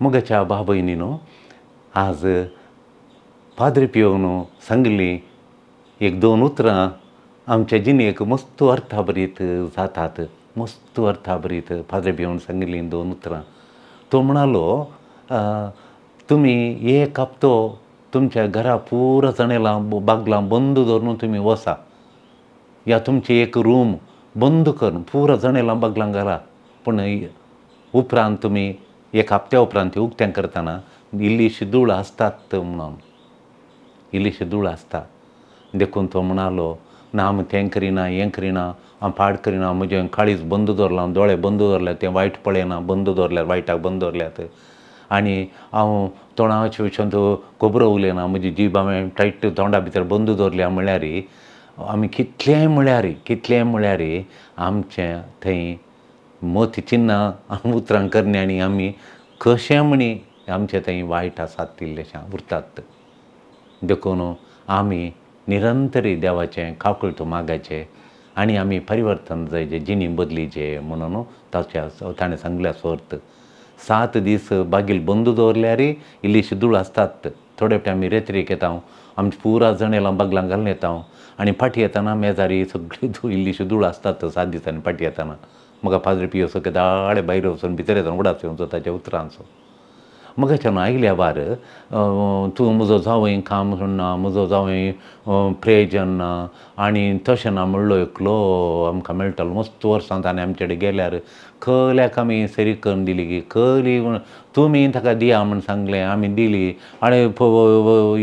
मोगाच्या भाव भयणीनो, आज पाद्री पियोन सांगली एक दोन उतरां आमच्या जिणेक मस्त अर्थाभरीत जातात. मस्त अर्थाभरीत पाद्री पियोन सांगिल्लीं दोन उतरां. तो म्हणालो, तुमी एक हप्तो तुमच्या घरा पुरा जनेलां बागलां बंद दवरून तुमी वसा, या तुमची एक रूम बंद करून पुरा जनेलां बागलां घाला, पूण उपरांत तुमी एक हप्त्या उपरांत ती उक्तें करतना इल्लीशी धूळ आसतात म्हणून, इल्लीशी धूळ आसता. देखून तो म्हणालो, ना आमी तें करिना हें करिना, हांव पाड करिना, म्हजें काळीज बंद दवरलां, दोळे बंद दवरल्यात, तें वायट पळयना, बंद दवरल्यार वायटाक बंद दवरल्यात, आनी हांव तोंडाचे विशयांत खबरो उलयना, म्हजी जीब हांवें टायट तोंडा भितर बंद दवरल्या. म्हळ्यार आमी कितलेंय म्हळ्यार, कितलेंय म्हळ्यार आमचें थंय मोती चिन्नां उतरां करणी आनी आमी कशें म्हणी आमचें थंय वायट आसात इल्लेशें उरतात. देखून आमी निरंतरी देवाचें काकुळट मागायचें आनी आमी परिवर्तन जायचें, जिणी बदलीचें म्हणून ताच्या ताणें सांगल्या अर्थ. 7 दीस बागील बंद दवरल्यार इल्लीशी धूळ आसतात. थोडे फावटी आमी रेत्रेक येता, आमची पुरा जनेलां बागलां घालून येता आनी फाटीं येतना मेजारी सगळी धूळ इल्लीशी धूळ आसतात. 7 दिसांनी फाटीं येतना म्हाका पाद्री पियो सगळे दाळे भायर वचून भितर येतना उडास येवचो ताच्या उतरांचो. मगाच्यान आयल्या वार तूं म्हजो जावंय काम सोडना, म्हजो जावंय प्रेजन ना आनी तशें ना म्हणलो एकलो आमकां मेळटालो. मस्त वर्सां ताणें आमचे कडेन गेल्यार कल्याक आमी सरी करून दिली की कली तुमी ताका दिया म्हूण सांगलें, आमी दिली. आनी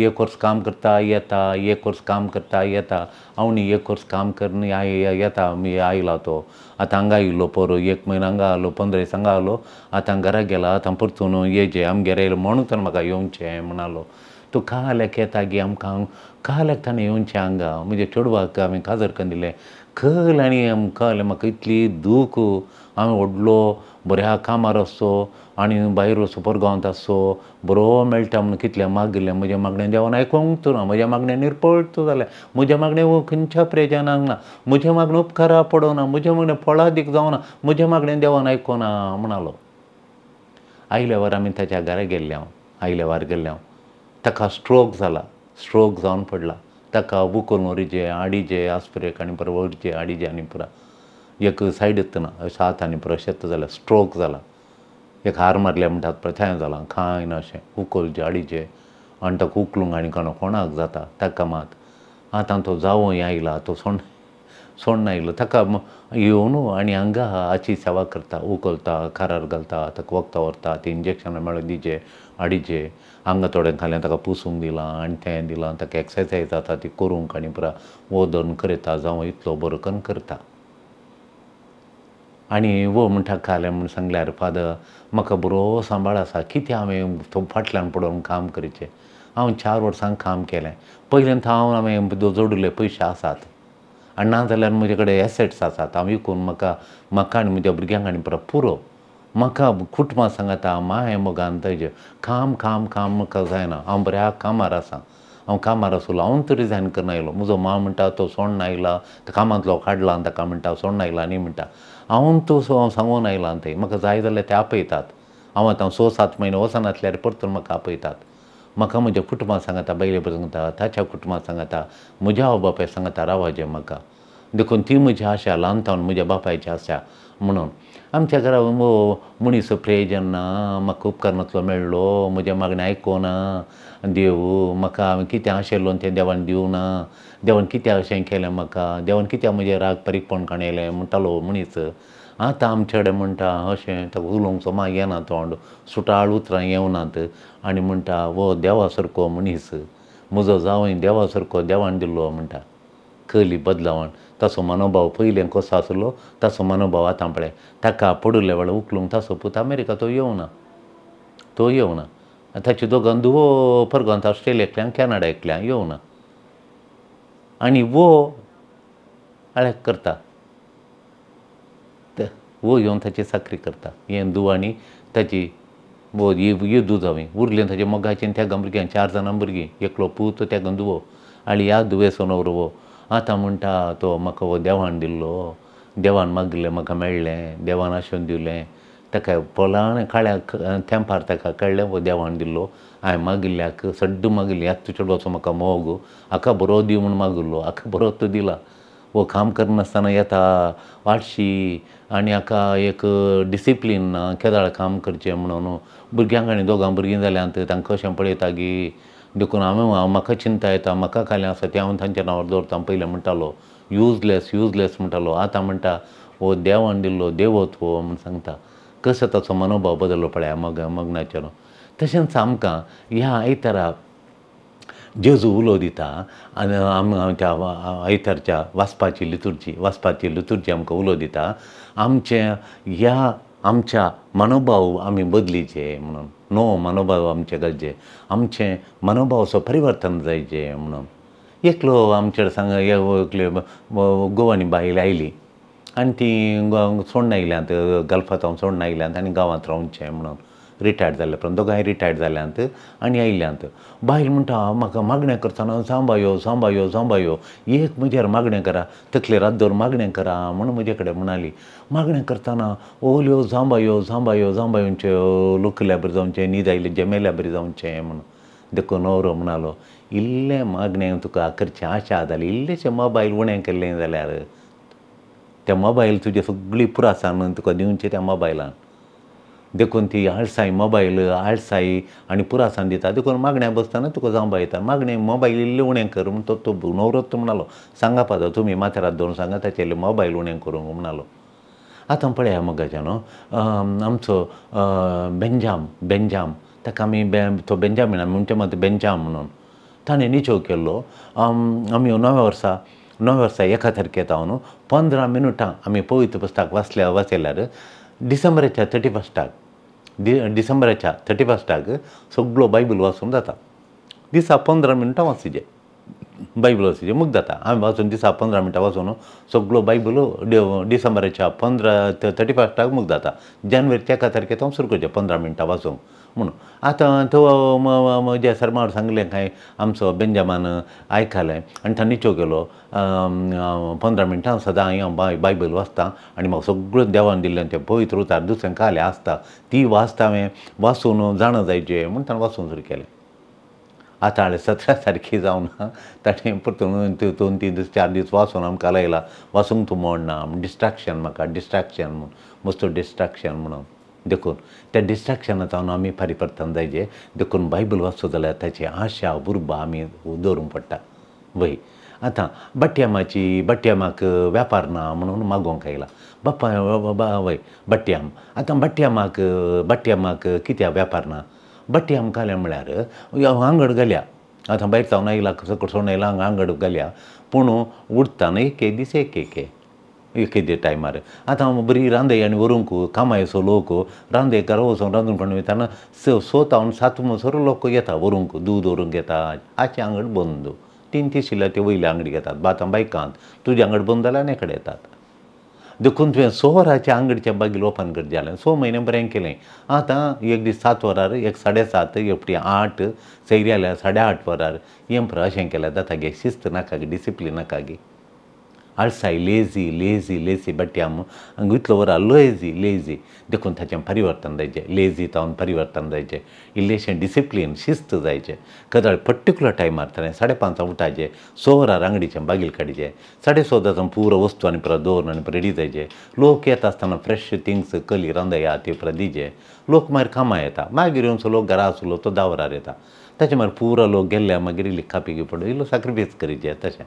एक वर्स काम करता येता, एक वर्स काम करता येता, हांव न्ही एक वर्स काम करून येता आयला तो. आतां हांगा आयिल्लो पोर एक म्हयनो हांगा आलो, 15 दीस हांगा आलो, आतां घरा गेला, आतां परतून येजे आमगेर येयलो म्हणून ताणें म्हाका येवचें म्हणालो. तूं काल्याक येता गी आमकां, काल्याक ताणें येवचें हांगा म्हज्या चेडवाक हांवें काजर करून दिलें. कल आनी कळ्ळें म्हाका इतली दूख, हांवें व्हडलो बऱ्या कामार आसचो आनी भायर वचो परगांवांत आसचो, बरो मेळटा म्हूण कितलें मागिल्लें. म्हजें मागणें देवान आयकूंक ना, म्हजें मागणें निरपळत जालें, म्हजें मागणें खंयच्या प्रेजनाक ना, म्हजें मागणें उपकारा पडना, म्हजें मागणें फळादीक जावना, म्हजें मागणें देवान आयकुना म्हणालो. आयल्या वार आमी ताच्या घरा गेल्ले, हांव आयल्या वार गेल्ले हांव. ताका स्ट्रोक जाला, स्ट्रोक जावन पडला. ताका उखलून व्हरचें हाडीचें आस्पत्रेक आनी पुरो व्हरचें हाडीचें आनी पुरो एक सायडीत ना अशें हात आनी पुरो शेत जालें, स्ट्रोक जाला. एक हार मारल्या म्हणटात पळय थंय जालां, कांय ना अशें उखलचें हाडीचें आनी ताका उखलूंक आनी कोणा कोणाक जाता ताका मात. आतां तो जावंय आयला, तो सोण्ण आयलो, ताका येवन आनी हांगा हाची सेवा करता, उखलता, कारार घालता, ताका वखदां व्हरता, ती इंजेक्शनां मेळून दिवचें हाडीचें. हांगा थोडें घालें ताका पुसूंक दिलां आनी तें दिलां, ताका एक्सरसायज जाता ती करूंक आनी पुरा वोदोन करता, जावं इतलो बरो करून करता. आनी वो म्हणटा कालें म्हूण सांगल्यार, फादर म्हाका बरो सांबाळ आसा, कितें हांवें तो फाटल्यान पडून काम करचें. हांव 4 वर्सां काम केलें, पयल्यान हांव हांवें जोडिल्ले पयशे आसात आनी ना जाल्यार म्हजे कडेन एसेट्स आसात, हांव विकून म्हाका म्हाका आनी म्हज्या भुरग्यांक आनी पुरो पुरो. म्हाका कुटुंबा सांगाता माय मोगान तेजें काम काम काम म्हाका जायना. हांव बऱ्या कामार आसा, हांव कामार आसलो, हांव तर रिजायन करून आयलो. म्हजो मांव म्हणटा तो सोण्ण आयला, कामांतलो काडला आनी ताका म्हणटा सोण्ण आयला आनी म्हणटा हांव तो सांगून आयला थंय. म्हाका जाय जाल्यार ते आपयतात. हांव आतां 6-7 म्हयने वचनासल्यार परतून म्हाका आपयतात. म्हाका म्हज्या कुटुंबा सांगाता, बायले सांगता, ताच्या कुटुंबा सांगाता, म्हज्या आवय बापाय सांगाता रावाचें म्हाका. देखून ती म्हजी आशा ल्हान थावन म्हज्या बापायची आशा म्हणून. आमच्या घरा मनीस प्रेजन ना, म्हाका उपकारनातलो मेळ्ळो, म्हजें मागणें आयकुना देव, म्हाका हांवें कितें आशिल्लो तें देवान दिवना, देवान कितें अशें केलें म्हाका, देवान कित्याक म्हजें राग परीकपण काणयलें म्हणटालो मनीस. आतां आमचे कडेन म्हणटा अशें ताका उलोवंक सोमा येना, तोंड सुटाळ उतरां येवनात आनी म्हणटा हो देवा सारको मनीस, म्हजो जावंय देवा सारको देवान दिल्लो म्हणटा. कली बदलावण ताचो मनोभाव पयलें कसो आसलो ताचो मनोभाव आतां पळय. ताका पडिल्ल्या वेळार उखलूंक ताचो पूत अमेरिका तो येवना, तो येवना. ताची दोगां धुवो परगांत ऑस्ट्रेलिया एकल्यान कॅनडा एकल्यान येवना आनी वो आळ्याक करता, वो येवन ताची चाकरी करता. हें धुव आनी ताची वो ही धूव जावं उरलें ताच्या मोगाचें त्या भुरग्यांक 4 जाणां भुरगीं, एकलो पूत त्या धुवो आनी ह्या धुवेचो न्हवरो वो. आतां म्हणटा तो म्हाका हो देवान दिल्लो, देवान मागिल्लें म्हाका मेळ्ळें, देवान आशोवन दिलें. ताका पोलाण काळ्या तेंपार ताका कळ्ळें हो देवान दिल्लो. हांवें मागिल्ल्याक सड्ड मागिल्लें, ह्याच चेडवाचो म्हाका मोग, हाका बरो दी म्हूण मागिल्लो, हाका बरो तो दिला. हो काम करनासतना येता वाटशी आनी हाका एक डिसिप्लीन ना, केदाळ काम करचें म्हणून. भुरग्यांक आनी दोगां भुरगीं जाल्यांत, तांकां कशें पळयता गी, देखून हांवें म्हाका चिंता येता, म्हाका कालें आसा तें हांव तांच्या नांवार दवरता. पयलें म्हणटालो युजलेस युजलेस म्हणटालो, आतां म्हणटा हो देवान दिल्लो देवत हो म्हूण सांगता. कसो ताचो मनोभाव बदल्लो पळया मग्नाचेर. तशेंच आमकां ह्या आयतारा जेजू उलो दिता आनी आमच्या आयतारच्या वाचपाची लितुर्जी, वाचपाची लितुर्जी आमकां उलो दिता, आमचे ह्या आमच्या मनोभाव आमी बदलीचे म्हणून, नो मनोभाव आमचे गरजे, आमचें मनोभावाचो परिवर्तन जायचें म्हणून. एकलो आमचे सांग एकले गोवानी बायल आयली आनी ती सोडून आयल्यांत, गल्फांत सोडून आयल्यांत आनी गांवांत रावचें म्हणून. रिटायर्ड जाल्ले उपरांत दोगांय रिटायर्ड जाल्यांत आनी आयल्यांत. बायल म्हणटा म्हाका मागणें करतना सांबायो सांबायो सांबायो, एक म्हजेर मागणें करा, तकलेर हात दवर मागणें करा म्हूण म्हजे कडेन म्हणाली. मागणें करतना ओल्यो जांबायो जांबायो जांबायोंच्यो लोकल्या बरी जावचें, न्हीद आयली जेमेल्या बरी जावचें म्हूण. देखून न्हवरो म्हणालो इल्लें मागणें तुका करचें आशा जाली, इल्लेशें मोबायल उणें केल्लें जाल्यार त्या मोबायल तुजे सगळी पुरासान तुका दिवचें त्या मोबायलान. देखून ती आळसाय मोबायल आळसाय आनी पुरासान दिता, देखून मागण्या बसतना तुका जांबा येता, मागणें मोबायल इल्लें उणें कर म्हूण तो न्हवरोच म्हणालो. सांगा पादो तुमी माथ्यार हात दवरून सांगा ताचें मोबायल उणें करूंक म्हणालो. आतां पळया मोगाच्या न्हू आमचो बेंजाम, बेंजाम ताका आमी तो बेंजामीन आमी म्हणचे मात बेंजाम म्हणून ताणें निचेव केल्लो. आमी नव्या वर्सा, नव्या वर्सा एका तारखेर न्हू 15 मिनुटां आमी पवित्र पुस्तक वाचल्या वाचयल्यार डिसेंबराच्या 31 डिसेंबराच्या 31 सगळो बायबल वाचून जाता. दिसा 15 मिनटां वाचिजे बायबल वाचिजे मुग जाता. आमी वाचून दिसा 15 मिनटां वाचून सगळो बायबल डिसेंबराच्या 31 मुग जाता. जानेवारीच्या 1 तारखेर हांव सुरू करचें 15 मिनटां वाचूंक म्हणून. आतां तो म्हज्या सरमार सांगलें कांय आमचो बेंजामान आयकलें आनी ताणें निचो केलो 15 मिनटां सदां हांव बायबल वाचता आनी म्हाका सगळें देवान दिल्लें तें पवित्र उतार दुसरें कालें आसता ती वाचता हांवें वाचून जाणा जायचें म्हूण ताणें वाचून सुरू केलें. आतां हाडलें 17 तारखे जावन ताणें परतून 2-3 दीस 4 दीस वाचून आमकां लायला, वाचूंक तूं मोडना डिस्ट्राक्शन म्हाका डिस्ट्राक्शन म्हूण मस्तो डिस्ट्राक्शन म्हणून. देखून त्या डिस्ट्राक्शनांत आमी परिवर्तन जायचें. देखून बायबल वाचतो जाल्यार ताची आशा उर्बा आमी दवरूंक पडटा. वय आतां बट्ट्यामाची बट्ट्यामाक व्यापार ना म्हणून मागोवंक आयला बाप्पा वय बट्ट्याम. आतां बट्ट्यामाक बट्ट्यामाक कित्याक व्यापार ना? बट्ट्याम घालें म्हळ्यार आंगड घाल्या, आतां भायर सावन आयला सकयल सोडून आयला हांगा आंगड घाल्या, पूण उडटा एक एक दीस एक एक एक एक टायमार. आतां बरी रांदय आनी व्हरूंक कामायचो लोक रांदय घरा वचून रांदून काडून वयताना 6 तावन 7 म्हणसर लोक येता व्हरूंक, दूद व्हरूंक येता. आचे आंगड बंद, 3 तिशिल्ल्या ते वयले आंगडी घेतात आतां बायकांत तुजें आंगड बंद जाल्यार आनी कडेन येतात. देखून तुवें 6 वरांचें आंगडचें बागील ओपन करचें जालें, 6 म्हयने बरें केलें. आतां एक दीस 7 वरार, एक 7:30, एक फावटी 8, सैरी जाल्यार 8:30 वरार हें अशें केल्यार जाता गे. शिस्त नाका गे, डिसिप्लीन नाका गे. आळसाय लेजी लेजी लेजी बट्ट्याम हांगा इतलो वरां लेजी लेजी. देखून ताचें परिवर्तन जायचें, लेजी जावन परिवर्तन जायचें, इल्लेशें डिसिप्लीन शिस्त जायचें. कदाळ पर्टिकुलर टायमार ताणें 5:30 उठायचें, 6 वरां आंगडीचें बागील काडचें, 6:30 जावन पुरो वस्तू आनी परत दवरून आनी रेडी जायचें. लोक येता आसतना फ्रेश थिंग्स कली रांदया ते परत दिवचे. लोक मागीर कामां येता, मागीर येवन लोक घरा आसलो तो 10 वरार येता, ताचे मागीर पुरो लोक गेल्ल्या मागीर इल्ली कापी पडून इल्लो सॅक्रिफायस करीचे तशें.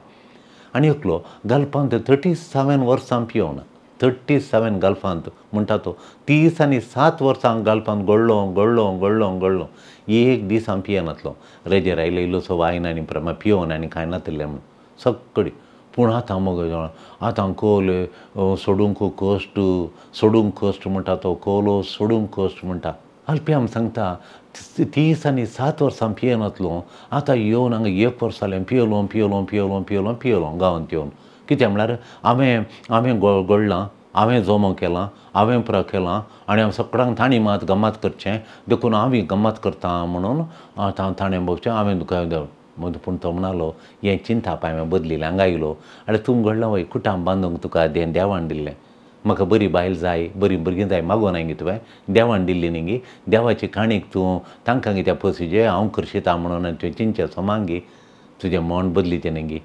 आनी एकलो गल्फांत 37 वर्सां पियोना, 37 गल्फांत म्हणटा तो 37 वर्सां गल्फांत गळ्ळो गळ्ळो गळ्ळो गळ्ळो, एक दीस हांव पियेनातलो. रेजेर आयलो इल्लोसो वायन आनी प्रमा पियोन आनी कांय नातिल्लें म्हूण सगळी. पूण आतां मगो आतां कोल सोडूंक कश्ट, सोडूंक कश्ट म्हणटा तो, कोलो सोडूंक कश्ट म्हणटा. अल्प्याम सांगता 37 वर्सां पियेनातलो, आतां येवन हांगा 1 वर्स जालें पियेलो पियेलो पियेलो पियेलो पियेलो गांवांत येवन. कित्याक म्हळ्यार हांवें हांवें गळ्ळां, हांवें जमो केलां, हांवें पुरो केलां आनी हांव सगळ्यांक तांणी मात गम्मत करचें, देखून हांव गम्मत करता म्हणून आतां ताणें भोगचें हांवें तुका. पूण तो म्हणालो हें चिंताप हांवें बदलिलें, हांगा आयलो आनी तूं घडलां वय कुटाम बांदूंक तुका देवान दिल्लें, म्हाका बरी बायल जाय, बरीं भुरगीं जाय मागूं नाय गे तुवें, देवान दिल्ली न्ही गे, देवाची काणीक तूं तांकां कित्याक पोसिजे, हांव करशिता म्हणून आनी तुवें चिंतचें सोमांग गे, तुजें मन बदलीचें न्ही गे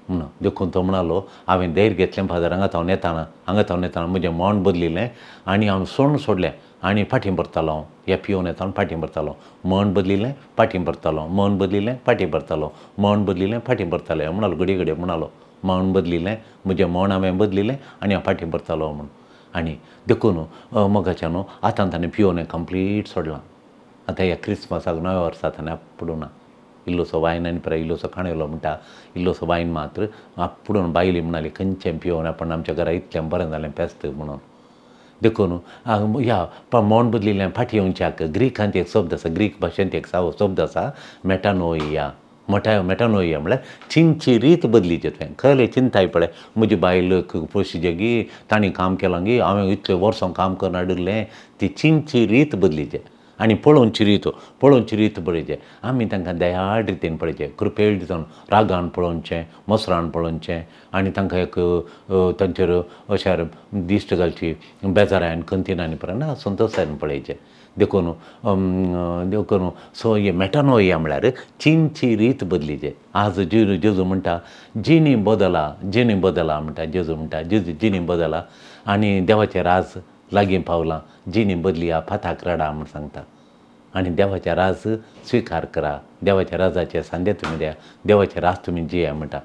म्हणून. देखून तो म्हणालो हांवें धैर्य घेतलें फादर, हांगा थावन येताना, हांगा थावन येताना म्हजें मन बदलिलें आनी हांव सोडून सोडलें आनी फाटीं परतालो हांव, ह्या पिवन येताना फाटीं परतालो, मन बदलिलें फाटीं परतालो, मन बदलिलें फाटीं परतालो, मन बदलिलें फाटीं परतालें म्हणालो, घडये घडये म्हणालो मन बदलिलें, म्हजें मन हांवें बदलिलें आनी हांव फाटीं परतालो म्हूण. आनी देखून मोगाच्या न्हू आतां ताणें पिवन कंप्लीट सोडलां. आतां ह्या क्रिसमसाक नव्या वर्सा ताणें आपुडूना इल्लोसो वायन आनी पळय इल्लोसो खाणेलो म्हणटा, इल्लोसो वायन मात्र आपुडून बायली म्हणाली खंयचें पिवन आपण आमच्या घरा इतलें बरें जालें पेस्त म्हणून. देखून ह्या मन बदलिल्लें फाटीं येवच्याक ग्रीकांत एक शब्द आसा, ग्रीक भाशेंत एक शब्द आसा मेटानोया, मेटानोया म्हळ्यार चिंतची रीत बदलीची. तुवें खरें चिंताय पळय म्हजी बायल पोशिजेगी, तांणी काम केलां गी, हांवें इतलें वर्सां काम करून हाडिल्लें, ती चिंतची रीत बदलीचे आनी पळोवची रीत, पळोवची रीत पळयचे. आमी तांकां दयाळ रितीन पळयचें, कृपेळ जावन रागान पळोवचें, मोसरान पळोवचें आनी तांकां एक तांचेर अश्यार दिश्ट घालची बेजारायन खंतीन आनी पळय ना संतोशान पळयचें. देखून देखून सो हे मेटानोया म्हळ्यार चिंतची रीत बदलीचे. आज जेजू म्हणटा जिणी बदला, जिणी बदला म्हणटा, जेजू म्हणटा जेजू जिणी बदला आनी देवाचें राज लागीं पावलां, जिणी बदलिया फाताक रडा म्हूण सांगता. आनी देवाचें राज स्विकार करा, देवाच्या राजाचे सांदे तुमी द्या, देवाचें राज तुमी जिया म्हणटा.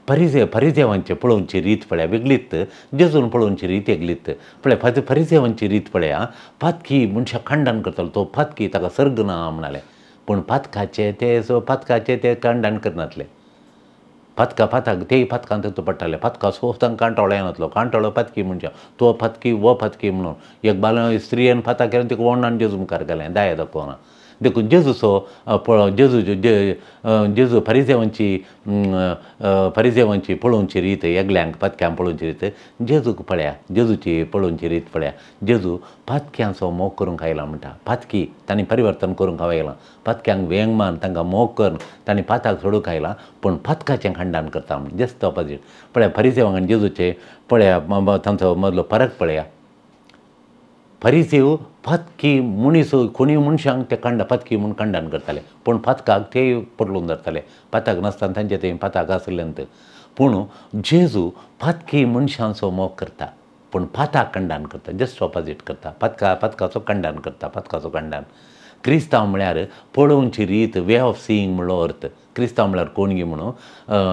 फरिजेवांचे पळोवची रीत पळया वेगळीच, जेजून पळोवची रीत वेगळीच. पळय फरिजेवांची रीत पळया, पातकी मनशाक खंडन करतालो, तो पातकी ताका सर्ग ना म्हणाले, पूण पातकाचे ते सो पातकाचे ते खंडन करनासले. पातका पाताक तेय पातकांत तो पडटाले, पातका सो तांकां कांटोळो येनासलो, कांटोळो पातकी मनशां, तो पातकी वो पातकी म्हणून एक बाल स्त्रियेन पाताक केलें तिका ओडणान जेजू मुखार घालें दाया दाखोवना. देखून जेजूचो पळो जेजू जेजू फरिजेवांची फरिजेवांची पळोवची रीत एकल्यांक पातक्यांक पळोवची रीत जेजूक पळया, जेजूची पळोवची रीत पळया. जेजू पातक्यांचो मोग करूंक आयला म्हणटा, पातकी तांणी परिवर्तन करूंक आयलां, पातक्यांक वेंग मान तांकां मोग करून तांणी पाताक सोडूंक आयलां, पूण पातकाचें खंडन करता म्हण जस्ट ऑपोजीट. पळया फरिजेवांक आनी जेजूचे पळया तांचो मदलो फरक पळया. फरिजेव पातकी मनीस कोणी मनशांक ते खंड पातकी म्हूण खंडन करताले, पूण पातकाक ते पटलून धरताले, पाताक नासतना तांचे ते पाताक आसलें. पूण जेजू पातकी मनशांचो मोग करता, पूण पाताक खंडन करता, जस्ट ऑपोजीट करता, पातका पातकाचो खंडन करता, पातकाचो खंडन. क्रिस्तांव म्हळ्यार पळोवची रीत, वे ऑफ सिईंग म्हणलो अर्थ. क्रिस्तांव म्हळ्यार कोण गी म्हणून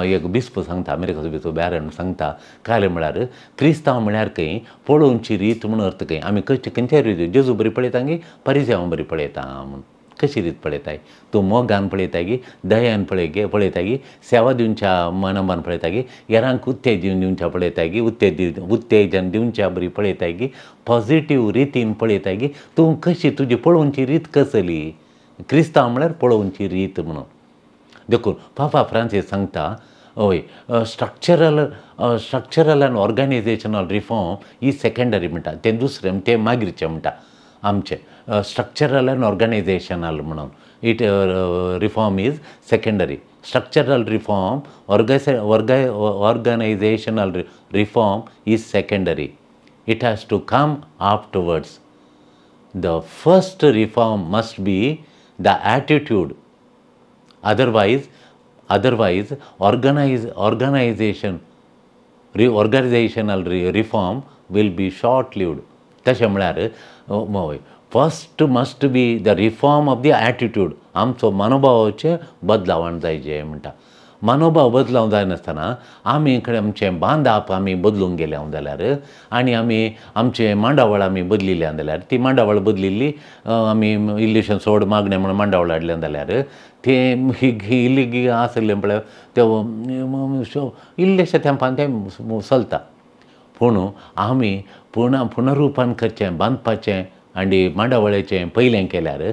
एक बिस्प सांगता, अमेरिकाचो बिस्प बॅरन सांगता, कालें म्हळ्यार क्रिस्तांव म्हळ्यार खंय पळोवची रीत म्हणून अर्थ खंय आमी कशी खंयच्या रीत जेजू बरी पळयता गी परिजेवां बरी पळयता म्हूण कशी रीत पळयताय, तूं मोगान पळयता गी दयान पळय गे पळयता गी, सेवा दिवच्या मनाबान पळयता गी, हेरांक उत्तेजन दिवच्या पळयता गी, उत्तेजन दिवच्या बरी पळयता गी, पॉझिटीव रितीन पळयता गी, तूं कशी तुजी पळोवची रीत कसली. क्रिस्तांव म्हळ्यार पळोवची रीत म्हणून. देखून पापा फ्रांसीस सांगता हय स्ट्रक्चरल आनी ऑर्गनायझेशनल रिफॉर्म ही सेकेंडरी म्हणटा, तें दुसरें तें मागीरचें म्हणटा आमचें स्ट्रक्चरल आनी ऑर्गनायझेशनल म्हणून it reform is secondary. Structural reform organisational reform is secondary, it has to come afterwards. The first reform must be the attitude, otherwise organisational reform will be short lived. तशें म्हळ्यार first must be the reform of the attitude, आमचो मनोभावाचें बदलावण जायचें म्हणटा. मनोभाव बदलावंक जायनासतना आमी कडेन आमचें बांदाप आमी बदलूंक गेले जाल्यार आनी आमी आमचें मांडावळ आमी बदलिल्ली जाल्यार, ती मांडावळ बदलिल्ली आमी इल्लेशें सोड मागणें म्हणून मांडावळ हाडलें जाल्यार तें इल्ली आसलें पळय तें इल्लेशें तेंपान तें चलता. पूण आमी पुनरुपान करचें बांदपाचें आनी मांडावळेचें पयलें केल्यार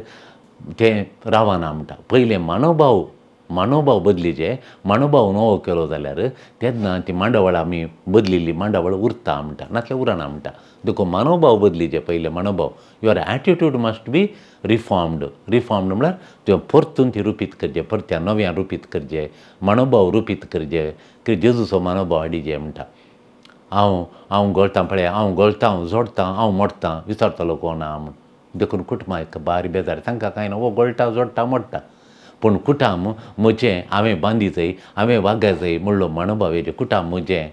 तें रावना म्हणटा. पयलें मनोभाव मनोभाव बदलीचे, मनोभाव नवो केलो जाल्यार तेन्ना ती मांडावळ आमी बदलिल्ली मांडावळ उरता म्हणटा, नासल्यार उरना म्हणटा. देखून मनोभाव बदलीचे पयलें मनोभाव, your attitude must be reformed. Reformed म्हळ्यार तुवें परतून ती रुपीत करचें, परत्या नव्यान रुपीत करचें, मनोभाव रुपीत करचें, जेजूचो मनोभाव हाडीचे म्हणटा. हांव हांव गळतां पळय, हांव गळतां, हांव जोडटां, हांव मोडटां, विचारतलो कोण ना म्हूण. देखून कुटुंबां एक बारी बेजार, तांकां कांय ना, वो गळटा जोडटा मोडटा. पूण कुटुंब म्हजें हांवें बांदी जाय, हांवें वागाय जाय म्हणलो मनोभाव येयले. कुटुंब म्हजें,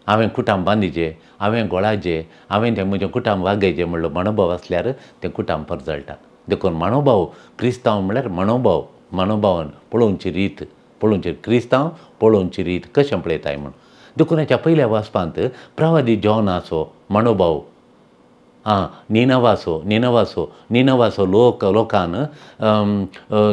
हांवें कुटुंब बांदिचें, हांवें गोळाचें, हांवें तें म्हजें कुटुंब वागयचें म्हणलो मनोभाव आसल्यार तें कुटुंब परजळटा. देखून मनोभाव क्रिस्तांव म्हणल्यार मनोभाव, मनोभावान पळोवची रीत, पळोवची क्रिस्तांव पळोवची रीत कशें पळयताय म्हूण. देखून हाच्या पयल्या वाचपांत प्रवादी जॉनाचो मनोभाव, आं निनवाचो निनवाचो निनवाचो लोक लोकान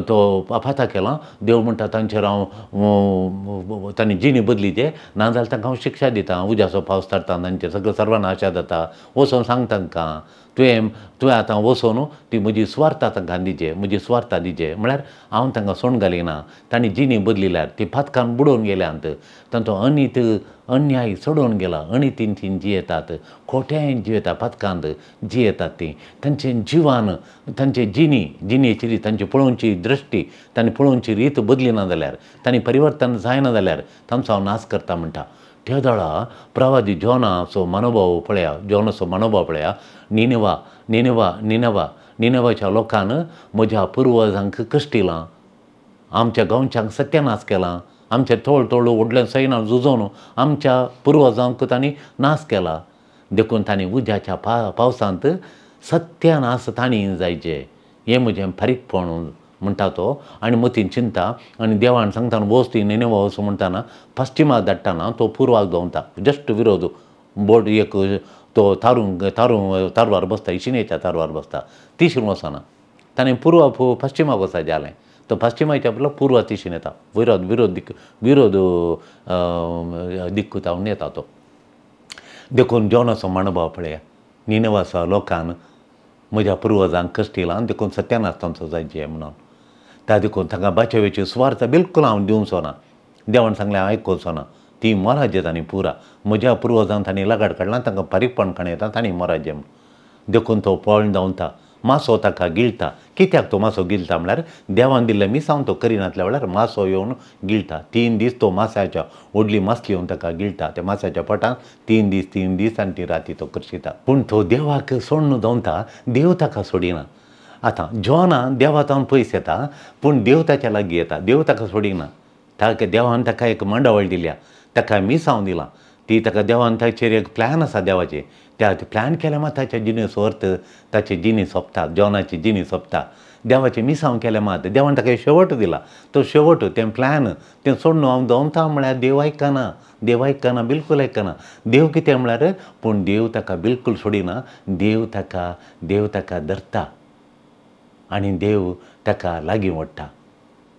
तो पाता केला. देव म्हणटा तांचेर हांव तांणी जिणी बदली जे ना जाल्यार तांकां हांव शिक्षा दिता, उज्याचो पावस धाडटा तांचेर, सगळें सर्वनाशा जाता. वचोन सांग तांकां तुवें तुवें आतां वचोन ती म्हजी सुवार्ता तांकां दिजे, म्हजी सुवार्ता दिजे म्हळ्यार हांव तांकां सोण घालिना. तांणी जिणी बदलिल्यार ती पातकान बुडोवन गेल्यांत, तांचो अनीत अन्याय चडोवन गेला, अनितीन ती जियेतात, खोट्यान जियेता, पातकांत जियेतात ती. तांचें जिवान तांचे जिणी जिणेची रीत, तांची पळोवची दृश्टी, तांणी पळोवची रीत बदलिना जाल्यार, तांणी परिवर्तन जायना जाल्यार तांचो हांव नाश करता म्हणटा. त्या दळा प्रवादी जॉनाचो मनोभाव पळया, जॉनाचो मनोभाव पळया. निनवा निनवा निनवा निनवाच्या लोकान म्हज्या पुर्वजांक कश्टिलां, आमच्या गांवच्यांक सत्यानाश केला, आमचे तोळ तोळ व्हडलें सैना झुजोवन आमच्या पुर्वजांक तांणी नाश केला. देखून तांणी उज्याच्या पावसांत सत्यानाश तांणी जायचे, हें म्हजें फारीकपण म्हणटा तो. आनी मतीन चिंता आनी देवान सांगता वच ती निनेवा वच म्हणटाना पश्चिमाक धाडटाना तो पुर्वाक धांवता. जस्ट विरोध बोट एक तो तारूंक तारू तारवार बसता, इशिनेच्या तारवार बसता, तिशीन वचना, ताणें पुर्वा पश्चिमाक वचपाचें जालें, तो पश्चिमाच्या बदला पुर्वा तिशीन येता, विरोध विरोध दिक विरोध दिक्कू तावन येता तो. देखून जॉनाचो मनोभाव पळया, निनेवाच्या लोकान म्हज्या पुर्वजांक कश्टिलां देखून सत्यानाश तांचो जायचे म्हणून. त्या देखून तांकां बाचेवेची सुवार्थ बिलकूल हांव दिवचो ना. देवान सांगलें हांव आयकुचो ना, ती मोराजे तांणी पुरा म्हज्या पुर्वजान तांणी लगाड काडला, तांकां फारीकपण काण येता, तांणी मोराजे म्हूण. देखून तो पळोवन धांवता, मासो ताका गिळटा. कित्याक तो मासो गिळटा म्हळ्यार देवान दिल्लें मिसांव तो करिनातल्या वेळार मासो येवन गिळटा. 3 दीस तो मासाच्या व्हडली मासली येवन ताका गिळटा, त्या मासाच्या पोटांत 3 दीस 3 दीस आनी ती राती तो करशिता. पूण तो देवाक सोडून धांवता, देव ताका सोडिना. आतां जॉना देवा तावन पयस येता, पूण देव ताच्या लागीं येता, देव ताका सोडिना. ताका देवान ताका एक मांडावळ दिल्या, ताका मिसांव दिलां, ती ताका देवान ताचेर एक प्लॅन आसा देवाचें, त्या प्लॅन केल्या मात ताच्या जिणेचो अर्थ, ताची जिणी सोंपता, जॉनाची जिणी सोंपता. देवाचें मिसांव केलें मात देवान ताका शेवट दिला, तो शेवट तें प्लॅन तें सोडून हांव धांवता म्हळ्यार देव आयकना, देव आयकना, बिलकूल आयकना. देव कितें म्हळ्यार पूण देव ताका बिलकूल सोडिना, देव ताका देव ताका धरता आनी देव ताका लागीं ओडटा.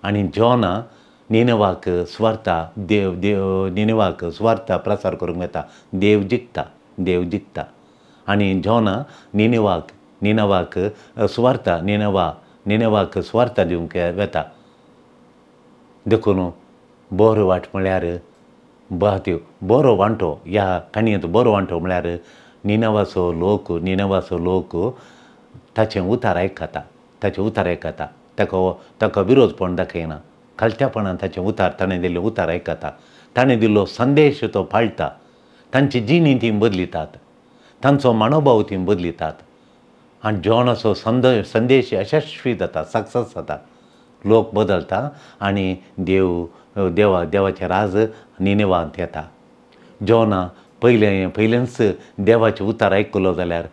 आनी जॉना निनवाक सुवार्ता देव देव निनवाक सुवार्ता प्रसार करूंक वता, देव जिखता, देव जिखता. आनी जॉना निनवाक निनवाक सुवार्ता निनवा निनवाक सुवार्ता दिवंक वता. देखून बरो वाट म्हळ्यार त्यो बरो वांटो, ह्या काणयेंत बरो वांटो म्हळ्यार निनवाचो लोक, निनवाचो लोक ताचें उतार आयकता, ताचें उतार आयकता, ताका ताका विरोधपण दाखयना, खालत्यापणान ताचें उतार ताणें दिल्लें उतार आयकता, ताणें दिल्लो संदेश तो पाळटा, तांची जिणी ती बदलितात, तांचो मनोभाव ती बदलितात. आनी जॉनाचो संदेश यशस्वी जाता, सक्सेस जाता, लोक बदलता आनी देव देवा देवाचें राज निनेवांत येता. जॉना पयलें पयलेंच देवाचें उतार आयकलो जाल्यार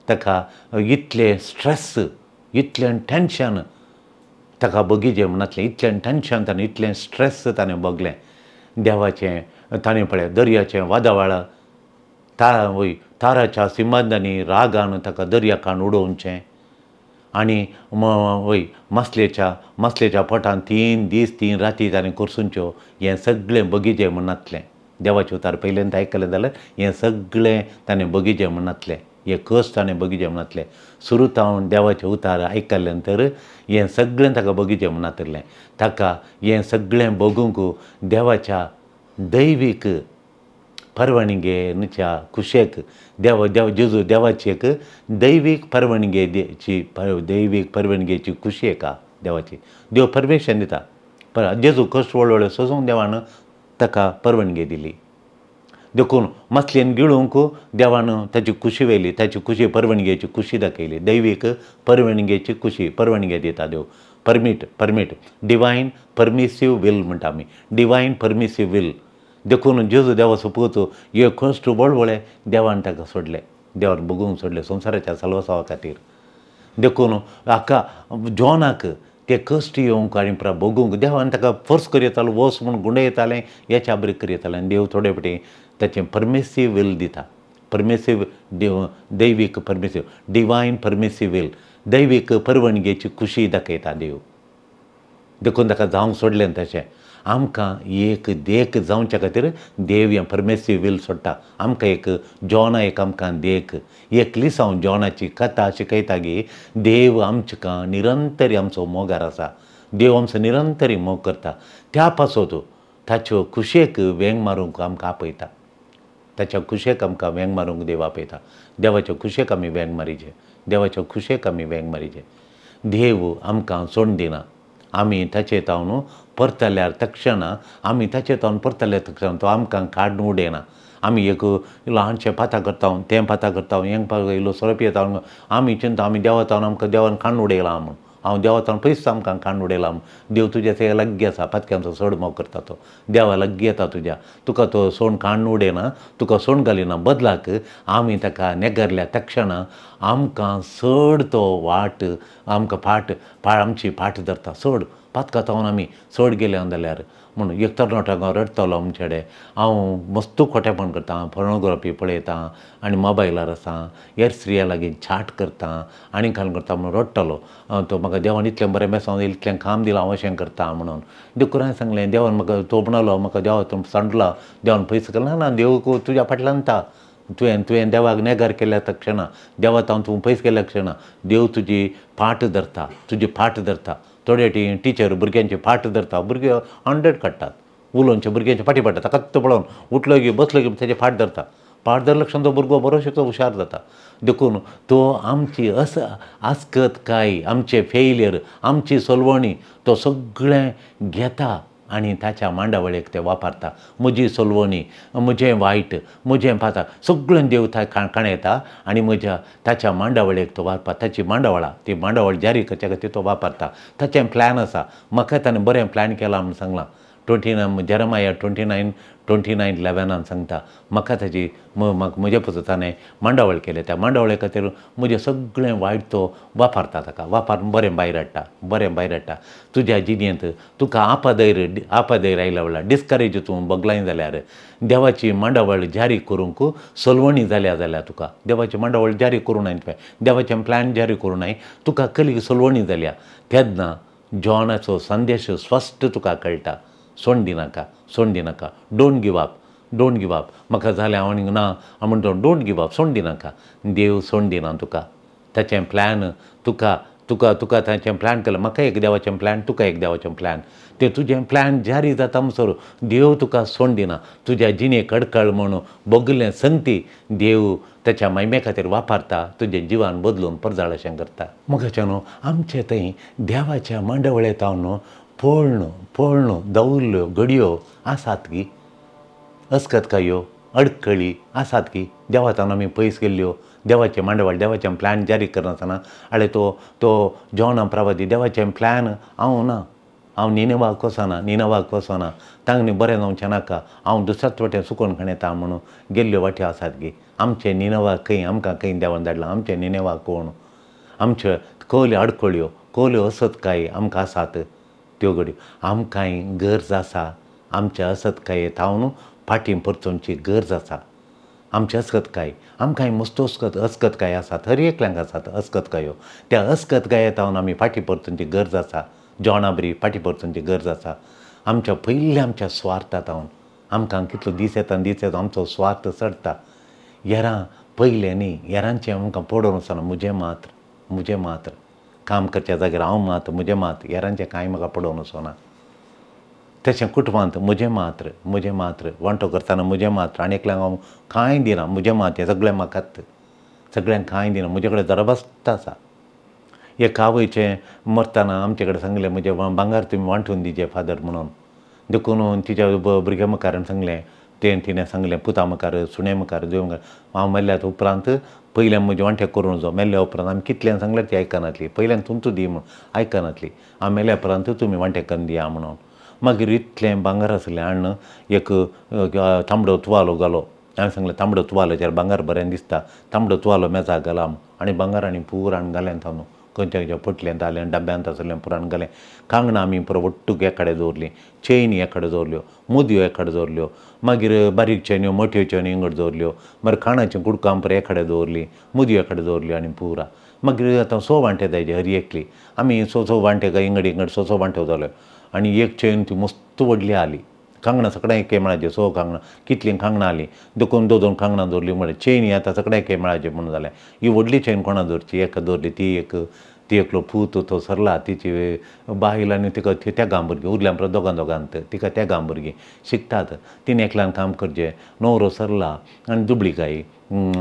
ताका इतलें स्ट्रेस, इतलें टेंशन ताका बगीचे म्हणातलें, इतलें टेंशन ताणें, इतलें स्ट्रेस ताणें भोगलें. देवाचें ताणें पळय दर्याचें वादळ वय ताराच्या सिमांदांनी रागान ताका दर्याकान उडोवचें आनी वय मासलेच्या मासलेच्या पोटान 3 दीस 3 राती ताणें कोरसुंच्यो. हें सगळें बगीचे म्हणातलें. देवाचें उतार पयल्यान आयकलें जाल्यार हें सगळें ताणें बगीचे म्हणातलें, हे कश्ट ताणें बगीचे म्हणातलें. सुरू तावन देवाचें उतार आयकलें तर हें सगळें ताका बगीचे म्हणातलें. ताका हें सगळें बगूंक देवाच्या दैवीक परवणगेच्या कुशेक देव देव जेजू देवाची एक दैवीक परवणगेची दैवीक परवणगेची खुशी एका देवाची. देव परमेशन दिता, पर जेजू कश्ट व्हडले व्हडले सोसूंक देवान ताका परवणगी दिली. देखून मासलेन गिळूंक देवान ताची खुशी व्हेली, ताची खुशी परवणगेची खुशी दाखयली, दैवीक परवणगेची खुशी, परवणगे दिता देव. Permit, permit, divine permissive will म्हणटा आमी, डिवायन परमिसीव will. देखून जेजू देवाचो पूत हे कश्ट वळवळे देवान ताका सोडले, देवान भोगूंक सोडले संवसाराच्या साल्वासांवा खातीर. देखून हाका जॉनाक ते कश्ट येवंक आनी भोगूंक देवान ताका फोर्स करयतालो, वच म्हूण गुंडयतालें, हेच्या ब्रेक करयतालें. आनी देव थोडे फावटी ताचें परमिसीव will दिता, परमिसीव दैवीक परमिसीव, डिवायन परमिसीव will, दैवीक परवणगेची खुशी दाखयता देव. देखून ताका जावंक सोडलें तशें. आमकां एक देख जावच्या खातीर देव हें परमिसीव will सोडटा. आमकां एक जॉना एक आमकां देख, एक लिसांव जॉनाची कथा शिकयता की देव आमकां निरंतर आमचो मोगार आसा, देव आमचो निरंतर मोग करता. त्या पासत ताच्यो खुशयेक वेंग मारूंक आमकां आपयता, ताच्या खुशयेक आमकां वेंग मारूंक देव आपयता. देवाच्या खुशयेक आमी वेंग मारीचे, देवाच्या खुशयेक आमी वेंग मारीचे. देव आमकां सोड दिना. आमी ताचे तावन परतल्यार तक्षणा, आमी ताचे तावन परतल्यार तक्षणा तो आमकां काडून उडयना. आमी एक ल्हानशें पातां करता, तें पातां करता, हें पातां, इल्लो सोरो पियेता, आमी चिंता आमी देवा तावन आमकां देवान काडून उडयला म्हूण, हांव देवा तावन पयस आमकां काडून उडयला म्हूण. देव तुज्या ते लागीं आसा, पातक्यांचो चड मोग करता तो, देवा लागीं येता तुज्या, तुका तो सोण काडून उडयना, तुका सोण घालिना. बदलाक आमी ताका नेगरल्या तक्षणा आमकां चड तो वाट, आमकां फाट, आमची फाट धरता. चड पातकां तावन आमी चड गेले जाल्यार म्हणून एक तरणाटो हांगा रडटलो आमचे कडेन, हांव मस्त खोटेपण करतां, पोर्नोग्राफी पळयतां आनी मोबायलार आसा, हेर स्त्रिया लागीं चाट करतां आनी काल करता म्हणून रडटलो तो. म्हाका देवान इतलें बरें बेसांव दिलें, इतलें काम दिलां, हांव अशें करता म्हणून. देखून हांवें सांगलें देवान म्हाका, तो म्हणलो म्हाका देवा तूं सांडला, देवान पयस केला ना, देव तुज्या फाटल्यान ता, तुवें तुवें देवाक नेगार केल्या तक्षणा, देवा तावन तूं पयस केल्या क्षणा देव तुजी फाट धरता, तुजी फाट धरता. थोडे टिचर भुरग्यांची फाट धरता, भुरगे 100 काडटात, उलोवचे भुरग्यांचे फाटी पडटा, ताका तो पळोवन उठलो की बसलो की ताचे फाट धरता. फाट धरल्या क्षण तो भुरगो बरो शिकतो, हुशार जाता. देखून तो आमची आस्कत काय, आमचे फेलियर, आमची सोलवणी तो सगळें घेता आनी ताच्या मांडावळीक ते वापरता. म्हजी सोलवणी, म्हजें वायट, म्हजें पाता, सगळें देव काणयता आनी म्हज्या ताच्या मांडावळीक तो वापरता. ताची मांडावळा, ती मांडावळ जारी करच्या खातीर तो वापरता. ताचें प्लॅन आसा, म्हाका ताणें बरें प्लॅन केलां म्हूण सांगलां. 29 जेरमाया 29:29-11 सांगता म्हाका ताची म्हजे पासून ताणें मांडावळ केलें, त्या मांडावळे खातीर म्हजें सगळें वायट तो वापरता. ताका वापरून बरें भायर हाडटा, बरें भायर हाडटा. तुज्या जिणेंत तुका आपादैर आयल्या वेळार डिस्करेज तूं बगलाय जाल्यार देवाची मांडावळ जारी करूंक सलवणी जाल्या जाल्यार तुका देवाची मांडावळ जारी करूं नाय, तुवें देवाचें प्लॅन जारी करूं नाय, तुका कली सलवणी जाल्या तेन्ना जॉनाचो संदेश स्पश्ट तुका कळटा. सोड दिनाका, सोड दिनाका, don't give up, don't give up. म्हाका जालें हांव आनीक ना हांव म्हणटा, don't give up, सोड दिनाका. देव सोड दिना तुका, ताचें प्लॅन तुका तुका तुका ताचें प्लॅन केलें. म्हाका एक देवाचें प्लॅन, तुका एक देवाचें प्लॅन, तें तुजें प्लॅन जारी जाता म्हणसर देव तुका सोड दिना. तुज्या जिणेक अडकळ म्हणून भोगलें संगती देव ताच्या मायमे खातीर वापरता, तुजें जिवन बदलून परजाळ अशें करता. मोगाच्या न्हू आमचे थंय देवाच्या मांडावळे तावन पळणो पळणो दवरल्यो घडयो आसात की, अस्कतकायो अडकळी आसात की देवा तावन आमी पयस गेल्ल्यो, देवाचें मांडवळ देवाचें प्लॅन जारी करनासतना आळे तो तो जॉना प्रवादी देवाचें प्लॅन हांव ना, हांव निनेवाक वचना, निनेवाक वचना, तांगणी बरें जावचें नाका, हांव दुसऱ्याच वाटेन सुकोवन खणेता म्हणून गेल्ल्यो वाट्यो आसात की. आमचें निनेवाक खंय, आमकां खंय देवान धाडलां, आमचें निनेवाक कोण, आमच्यो कहल्यो अडकळ्यो कहल्यो असतकाय आमकां आसात त्यो घडयो. आमकांय गरज आसा, आमच्या असतकाये थावन फाटीं परतोवची गरज आसा. आमची अस्कतकाय, आमकांय मस्त अस्कतकाय आसात, हर एकल्यांक आसात अस्कतकायो. त्या अस्कतकाये थावन आमी फाटीं परतोवची गरज आसा, जॉना बरी फाटीं परतोवची गरज आसा. आमच्या पयल्या आमच्या स्वार्था थावन आमकां कितलो दीस येता दीस येता आमचो स्वार्थ चडटा. हेरां पयलें न्ही, हेरांचें आमकां पडोवन वचना, म्हजें मात्र, म्हजें मात्र, काम करच्या जाग्यार हांव मात, म्हजें मात, हेरांचें कांय म्हाका पडोवन वचना. तशें कुटुंबांत म्हजें मात्र, म्हजें मात्र, वांटो करतना म्हजें मात्र, आनी एकल्यांक हांव कांय दिना, म्हजें मात, हें सगळें म्हाकाच, सगळ्यांक कांय दिना, म्हजे कडेन जरबस्त आसा. एक आवयचें मरतना आमचे कडेन सांगलें, म्हजें भांगर तुमी वांटून दिवचें फादर म्हणून. देखून तिच्या भुरग्यां मुखार सांगलें, तें तिणें सांगलें पुता मुखार सुणे मुखार देव मुखार हांव मेल्ल्या उपरांत पयलें म्हजें वांटे करूंक जावं मेल्ल्या उपरांत आमी कितल्यान सांगल्यार ती आयकनातली पयल्यान तुमचो दी म्हणून आयकनातली हांव मेल्या उपरांत तुमी वांटे करून दिया म्हणून. मागीर इतलें भांगर आसलें हाडून एक तांबडो तुवालो घालो. हांवें सांगलें तांबडो तुवाल्याचेर भांगर बरें दिसता तांबडो तुवालो मेजाक घाला आनी भांगर आनी पूर हाडून घालें तातूंत खंयच्या खंयच्या पोटल्यांत आसलें डब्यांत आसलें पुराण घालें. कांगणां आमी पुरो ಒಟ್ಟುಗೆ एकाडे दवरलीं चेनी एकाडे दवरल्यो मुदयो एकाडे दवरल्यो मागीर बारीक चेन्यो मोट्यो चेन्यो इंगड दवरल्यो मागीर खाणाचीं कुडकां पुरो एकाडे दवरलीं मुदयो एकाडे दवरल्यो आनी पुरा. मागीर आतां 6 वांटे जायचे हर एकली आमी 6 6 वांटे काय इंगड इंगड 6 6 वांटे जाल्यो आनी एक चेन ती मस्त व्हडली आली. कांगणां सगळ्यां एके मेळाचे 6 कांगणां कितलीं कांगणां आलीं देखून 2 2 कांगणां दवरलीं म्हळ्यार चेनी आतां सगळ्यां एके मेळाचे म्हणून जालें. ही व्हडली चेन कोणा दवरची एका दवरली ती एक ती एकलो पूत तो सरला तिची बायल आनी तिका तेगां भुरगीं उरल्या परत दोगां दोगांत तिका तेगां भुरगीं शिकतात तिणें एकल्यान काम करचें न्हवरो सरला आनी दुबळी गाय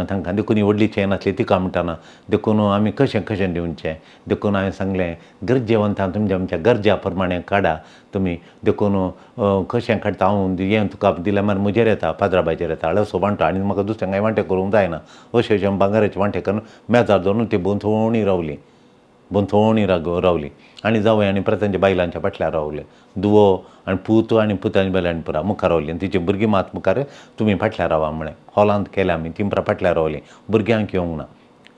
तांकां देखून ही व्हडली चेन आसली तिका म्हणटाना देखून आमी कशें कशें दिवचें देखून हांवें सांगलें गरजेवंतां तुमच्या आमच्या गरजा प्रमाणे काडा तुमी देखून कशें काडटा हांव हें तुका दिल्यार मागीर म्हजेर येता पाद्राबाचेर येता हळसो वांटो आनी म्हाका दुसऱ्यांक कांय वांटे करूंक जायना अशें अशें भांगराचे वांटे करून मेजार दवरून ती भोंवतणी रावली भोंवतणी रावली आनी जावंय आनी परत तांच्या बायलांच्या फाटल्यान रावले दुवो आनी पूत आनी पुतांच्या बायलां आनी पुरा मुखार रावली आनी तिची भुरगीं मात मुखार तुमी फाटल्यान रावा म्हळें हॉलांत केलें आमी तीं पुरा फाटल्यान रावलीं भुरग्यांक येवंक ना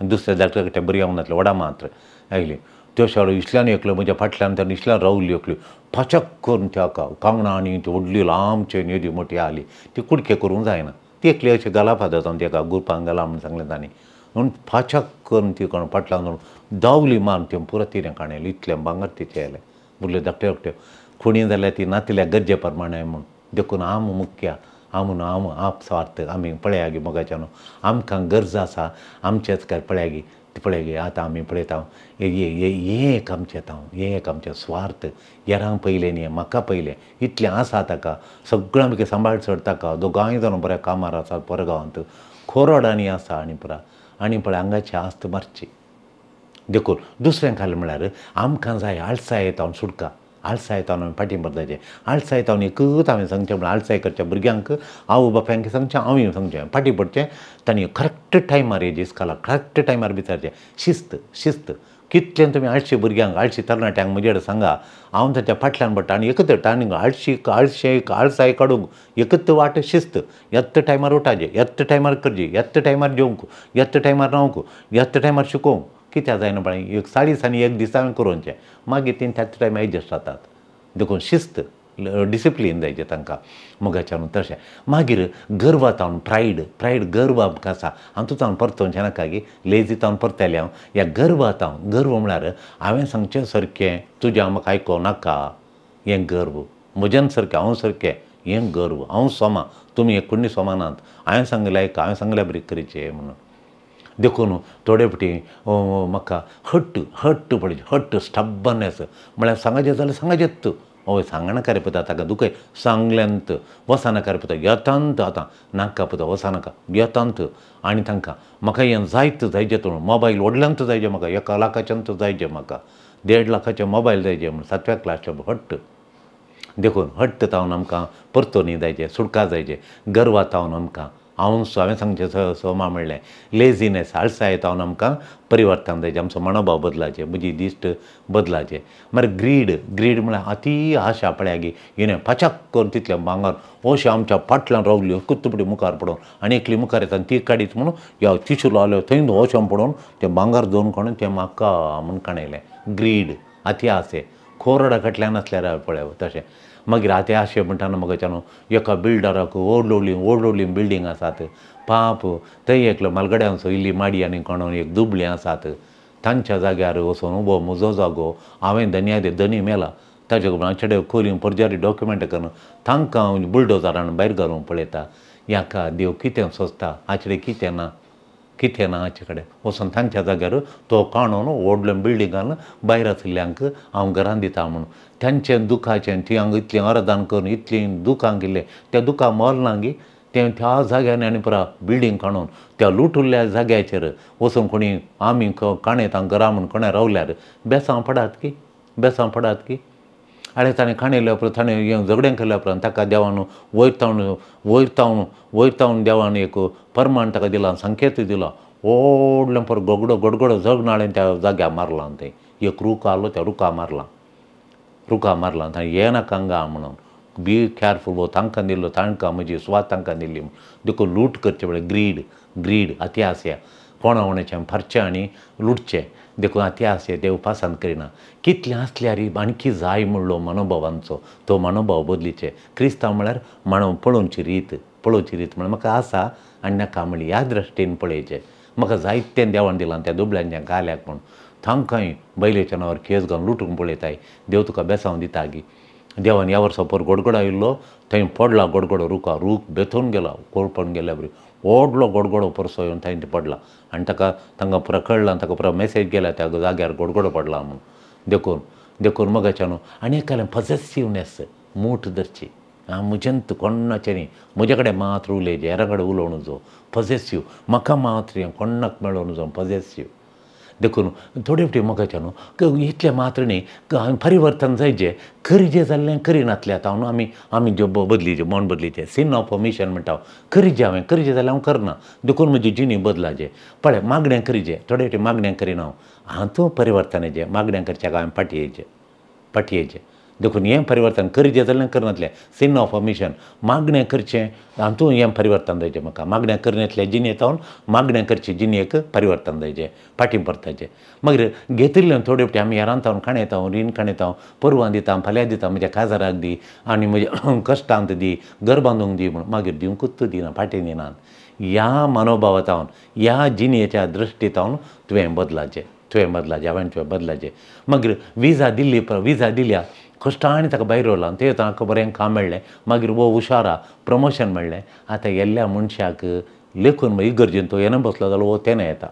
दुसऱ्या धाकट्या धाकट्या भुरग्यांक नासलें व्हडा मात्र आयली त्यो शाळो इसल्यान एकल्यो म्हज्या फाटल्यान ताणें इसल्यान रावली एकल्यो पाचक करून त्या कांगणां आनी ती व्हडली लांब चेन येदी मोठी आली ती कुडके करूंक जायना ती एकली अशी घाला फादर जावन तेका ग्रुपान घाला म्हणून सांगलें तांणी म्हणून फाचक करून ती कोण फाटल्यान धरून दावली मारून तें पुरो तिणें काणयलें इतलें भांगर तिचें आयलें उरल्यो धाकट्यो धाकट्यो खुणी जाल्यार ती नातिल्या गरजे प्रमाणे म्हूण देखून आम मुख्य आम आम आप स्वार्थ आमी पळया गे मोगाच्यान आमकां गरज आसा आमचेच काय पळया गे पळय गे आतां आमी पळयता हें एक आमचें हांव हें एक आमचें स्वार्थ हेरांक पयलें न्ही म्हाका पयलें इतलें आसा ताका सगळें आमकां सांबाळ चड ताका दोगांय जाण बऱ्या कामार आसात परगांवांत खोरोडांनी आसा आनी पुरा आनी पळय हांगाची आस्त मारची. देखून दुसरें खालें म्हळ्यार आमकां जाय आळसाय येता सुटका आळसाय येता आमी फाटीं पडटाचे आळसाय येता एकूच हांवें सांगचें म्हळ्यार आळसाय करच्या भुरग्यांक आवय बापायंक सांगचें हांवूय सांगचें फाटीं पडचें तांणी करेक्ट टायमार येजे इस्कोलाक करेक्ट टायमार विचारचें शिस्त शिस्त कितलें तुमी आळशी भुरग्यांक आळशी तरणाट्यांक म्हजे कडेन सांगा हांव ताच्या फाटल्यान पडटा आनी एकच आनी आळशी आळशे आळसाय काडूंक एकच वाट शिस्त येत्त टायमार उठाचे येत्त टायमार करची येत्त टायमार जेवंक येत्त टायमार रावंक येत्त टायमार शिकोवंक कित्याक जायना पळय एक 40 आनी एक दीस हांवें करोवचें मागीर तीं त्याच टायमार एडजस्ट जातात. देखून शिस्त डिसिप्लीन जायचें तांकां मोगाच्यान तशें. मागीर गर्वांत प्रायड प्रायड गर्व आमकां आसा हातूंत हांव परतोवचें नाका की लेजीत हांव परतलें हांव ह्या गर्वांत हांव गर्व म्हळ्यार हांवें सांगचें सारकें तुजें म्हाका आयकोंक नाका हें गर्व म्हज्यान सारकें हांव सारकें हें गर्व हांव सोमा तुमी एकुणी सोमानात हांवें सांगलें आयका हांवें सांगलें बरी करचें म्हणून. देखून थोडे फावटी म्हाका हट्ट हट्ट पळय हट्ट स्टब्बनेस म्हळ्यार सांगाचें जाल्यार सांगाचेंच हय सांगनाका रे पुता ताका दुखय सांगल्यांत वचनाका रे पुता येतांत आतां नाका पुता वचनाका येतांत आनी तांकां म्हाका हें जायत जायचें तूं मोबायल व्हडल्यांत जायचें म्हाका 1 लाखाच्यांत जायचें म्हाका 1.5 लाखाचें मोबायल जायचें म्हूण 7व्या क्लासचें हट्ट. देखून हट्ट तावन आमकां परतोनी जायचें सुटका जायचें गर्वा तावन आमकां हांव हांवें सांगचें सोमा म्हणलें लेजीनेस आळसाय तावन आमकां परिवर्तन जायचें आमचो मनोभाव बदलाचें म्हजी दिश्ट बदलाचें. मागीर ग्रीड ग्रीड म्हळ्यार अती आशा पळया गे हिणें पाचाक करून तितलें भांगर अशें आमच्या फाटल्यान रावल्यो कुत्तुपटी मुखार पडोवन आनी एकली मुखार येता आनी ती काडीत म्हणून ह्या तिशूल आल्यो थंय अशें पडोवन तें भांगर दोन काडून तें म्हाका म्हूण काणयलें. ग्रीड अती आसे खोरडा फाटल्यान आसल्यार पळय तशें. मागीर आतां अशें म्हणटा म्हाका न्हू एका बिल्डराक व्हडली व्हडली बिल्डींग आसात पाप थंय एकलो मालगड्यांचो इल्ली माडी आनी कोणून एक दुबळी आसात तांच्या जाग्यार वचून उबो म्हजो जागो हांवें धनया धनी मेला ताजे चेडे खोली परजारी डॉक्युमेंट करून तांकां बुलडोजरान भायर घालूंक पळयता. हाका देव कितें सोंसता हाचे कितें ना कितें ना हाचे कडेन वचून तांच्या जाग्यार तो काणून व्हडलो बिल्डिंगान भायर आशिल्ल्यांक हांव घरान दिता म्हणून तांचें दुखाचें ती हांगा इतलें अर्दान करून इतलीं दुखां गेल्लें त्या दुखां मोल ना गी तें त्या जाग्यान आनी पुरा बिल्डींग काडून त्या लुटुल्ल्या जाग्याचेर वचून कोणी आमी काणयता घरा म्हूण कोणें रावल्यार बेसांव पडात की बेसांव पडात की. आनी ताणें खाणयल्या उपरांत ताणें झगडें केल्या उपरांत ताका देवान वयर तावन वयर तावन वयर तावन देवान एक परमाण ताका दिला, संकेत दिला. व्हडलें पर गोगडो गडगडो जगनाळें त्या जाग्यार मारलां. तें एक रूख आहलो त्या रुखा मारलां, रुखा मारलां. ताणें येनाका हांगा म्हणून बी केअरफूल हो तांकां दिल्लो, तांकां म्हजी सुवात तांकां दिल्ली. देखून लूट करचें म्हळ्यार ग्रीड, ग्रीड अत्याशा, कोणा कोणाचें भरचें आनी लुटचें. देखून अत्याशा देव पसंत करिना. कितलें आसल्यार आणखी जाय म्हणलो मनोभावांचो तो मनोभाव बदलीचे. क्रिस्तांव म्हळ्यार मानव पळोवची रीत, पळोवची रीत म्हळ्यार म्हाका आसा आनी नाका म्हणली ह्या दृश्टीन पळयचें. म्हाका जायतें देवान दिलां त्या दुबळ्यांच्या गाल्याक म्हूण तांकांय बैलेच्या नांवार केस घालून लुटूंक पळयताय. देव तुका बेसांव दिता गी. देवान ह्या वर्सा पोर गोडगोडो आयिल्लो थंय पडला गोडगोडो रुखा, रूख बेथून गेला, कोळपण गेल्या बरी व्हडलो गोडगोडो परसो येवन थंय पडला. आनी ताका तांकां पुरा कळ्ळां, ताका पुरा मेसेज गेल्या त्या जाग्यार गोडगोडो पडला म्हूण. देखून देखून मगाच्यान न्हू आनी एकालें पॉझेसिवनेस मूठ धरची. आं म्हजेंत कोणाचें न्ही, म्हजे कडेन मात्र उलयचें, हेरां कडेन उलोवं नजो. पॉझेसिव म्हाका मात्र हें कोणाक मेळोवं नजो, पॉझेसिव. देखून थोडे फावटी म्हाका न्हू इतलें मात्र न्ही परिवर्तन जायचें, करीजे जाल्लें करिनातलें. आतां न्हू आमी आमी ज्यो बदलीचें मन बदलीचें, सिन ऑफ मिशन म्हणटा हांव. करीजे हांवें करीजे जाल्यार हांव करना, देखून म्हजी जिणी बदलाचें. पळय मागणें करीजे, थोडे फावटी मागणें करिना हांव, हातूंत परिवर्तन येचें. मागणें करच्याक हांवें फाटीं येयचें, फाटीं येयचें. देखून हें परिवर्तन करीजे जाल्यार करनातलें, सिन ऑफ मिशन मागणें करचें, हातूंत हें परिवर्तन जायचें म्हाका. मागणें करनातलें जिणेंत हांव मागणें करचें जिणेक परिवर्तन जायचें, फाटीं परताचें. मागीर घेतिल्लें थोडे फावटी आमी हेरांत हांव खाणयता, रीण खाणयता, परवां दिता, फाल्यां दिता, म्हज्या काजाराक दी आनी म्हज्या कश्टांत दी, घर बांदूंक दी म्हूण. मागीर दिवंकूच दिना, फाटीं दिनात. ह्या मनोभावांत हांव ह्या जिणेच्या दृश्टींत हांव तुवें बदलाचें, तुवें बदलाचें, हांवें तुवें बदलाचें. मागीर विजा दिल्ली, विजा दिल्या कश्टांनी ताका भायर व्हरला, तें ताका बरें काम मेळ्ळें, मागीर हो हुशारा प्रमोशन मेळ्ळें. आतां येल्ल्या मनशाक लेखून इगर्जेन तो येना बसलो जाल्यार हो तेन्ना येता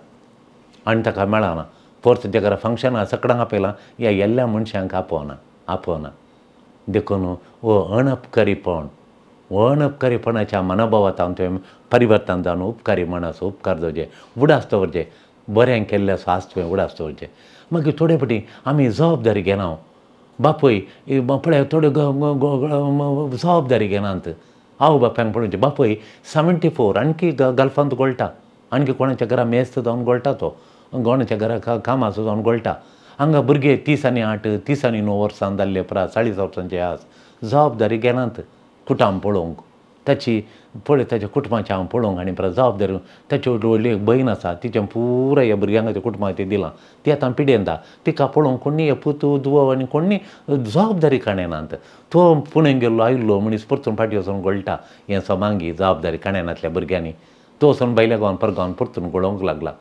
आनी ताका मेळना. परत त्या घरा फंक्शनां सकडांक आपयलां, ह्या येल्ल्या मनशांक आपोवना, आपोवना. देखून हो अणउपकारीपण, हो अणउपकारीपणाच्या मनोभावांत तुवें परिवर्तन जावन उपकारी मनाचो उपकार जावचें, उडास दवरचें, बरें केल्लें आसा तुवें उडास दवरचें. मागीर थोडे फावटी आमी जबाबदारी घेना. बापूय पळय थोड्यो जबाबदारी घेनात. आवय बापायक पळोवचें, बापूय 74 आणखी गल्फांत गोळटा, आणखी कोणाच्या घरा मेस्त जावन गोळटा, तो कोणाच्या घरा कामाचो जावन गोळटा. हांगा भुरगे 30 आनी 8, 30 आनी 9 वर्सां जाल्ले उपरांत 40 वर्सांचे आस जबाबदारी घेनात. कुटुंब पळोवंक ताची पळय, ताच्या कुटुंबाचें हांव पळोवंक आनी परत जबाबदारी. ताची व्हडली एक भयण आसा, तिचें पुराय ह्या भुरग्यांक कुटुंबाक तें दिलां. ती आतां पिडेंता, तिका पळोवंक कोणी हे पूत धुवो आनी कोणी जबाबदारी काडनात. तो पुणे गेल्लो आयिल्लो मनीस परतून फाटीं वचून गळटा. हें समांगी जबाबदारी काडनातल्या भुरग्यांनी. तो वचून भायल्या गांवान परगांवान परतून गळोवंक लागला.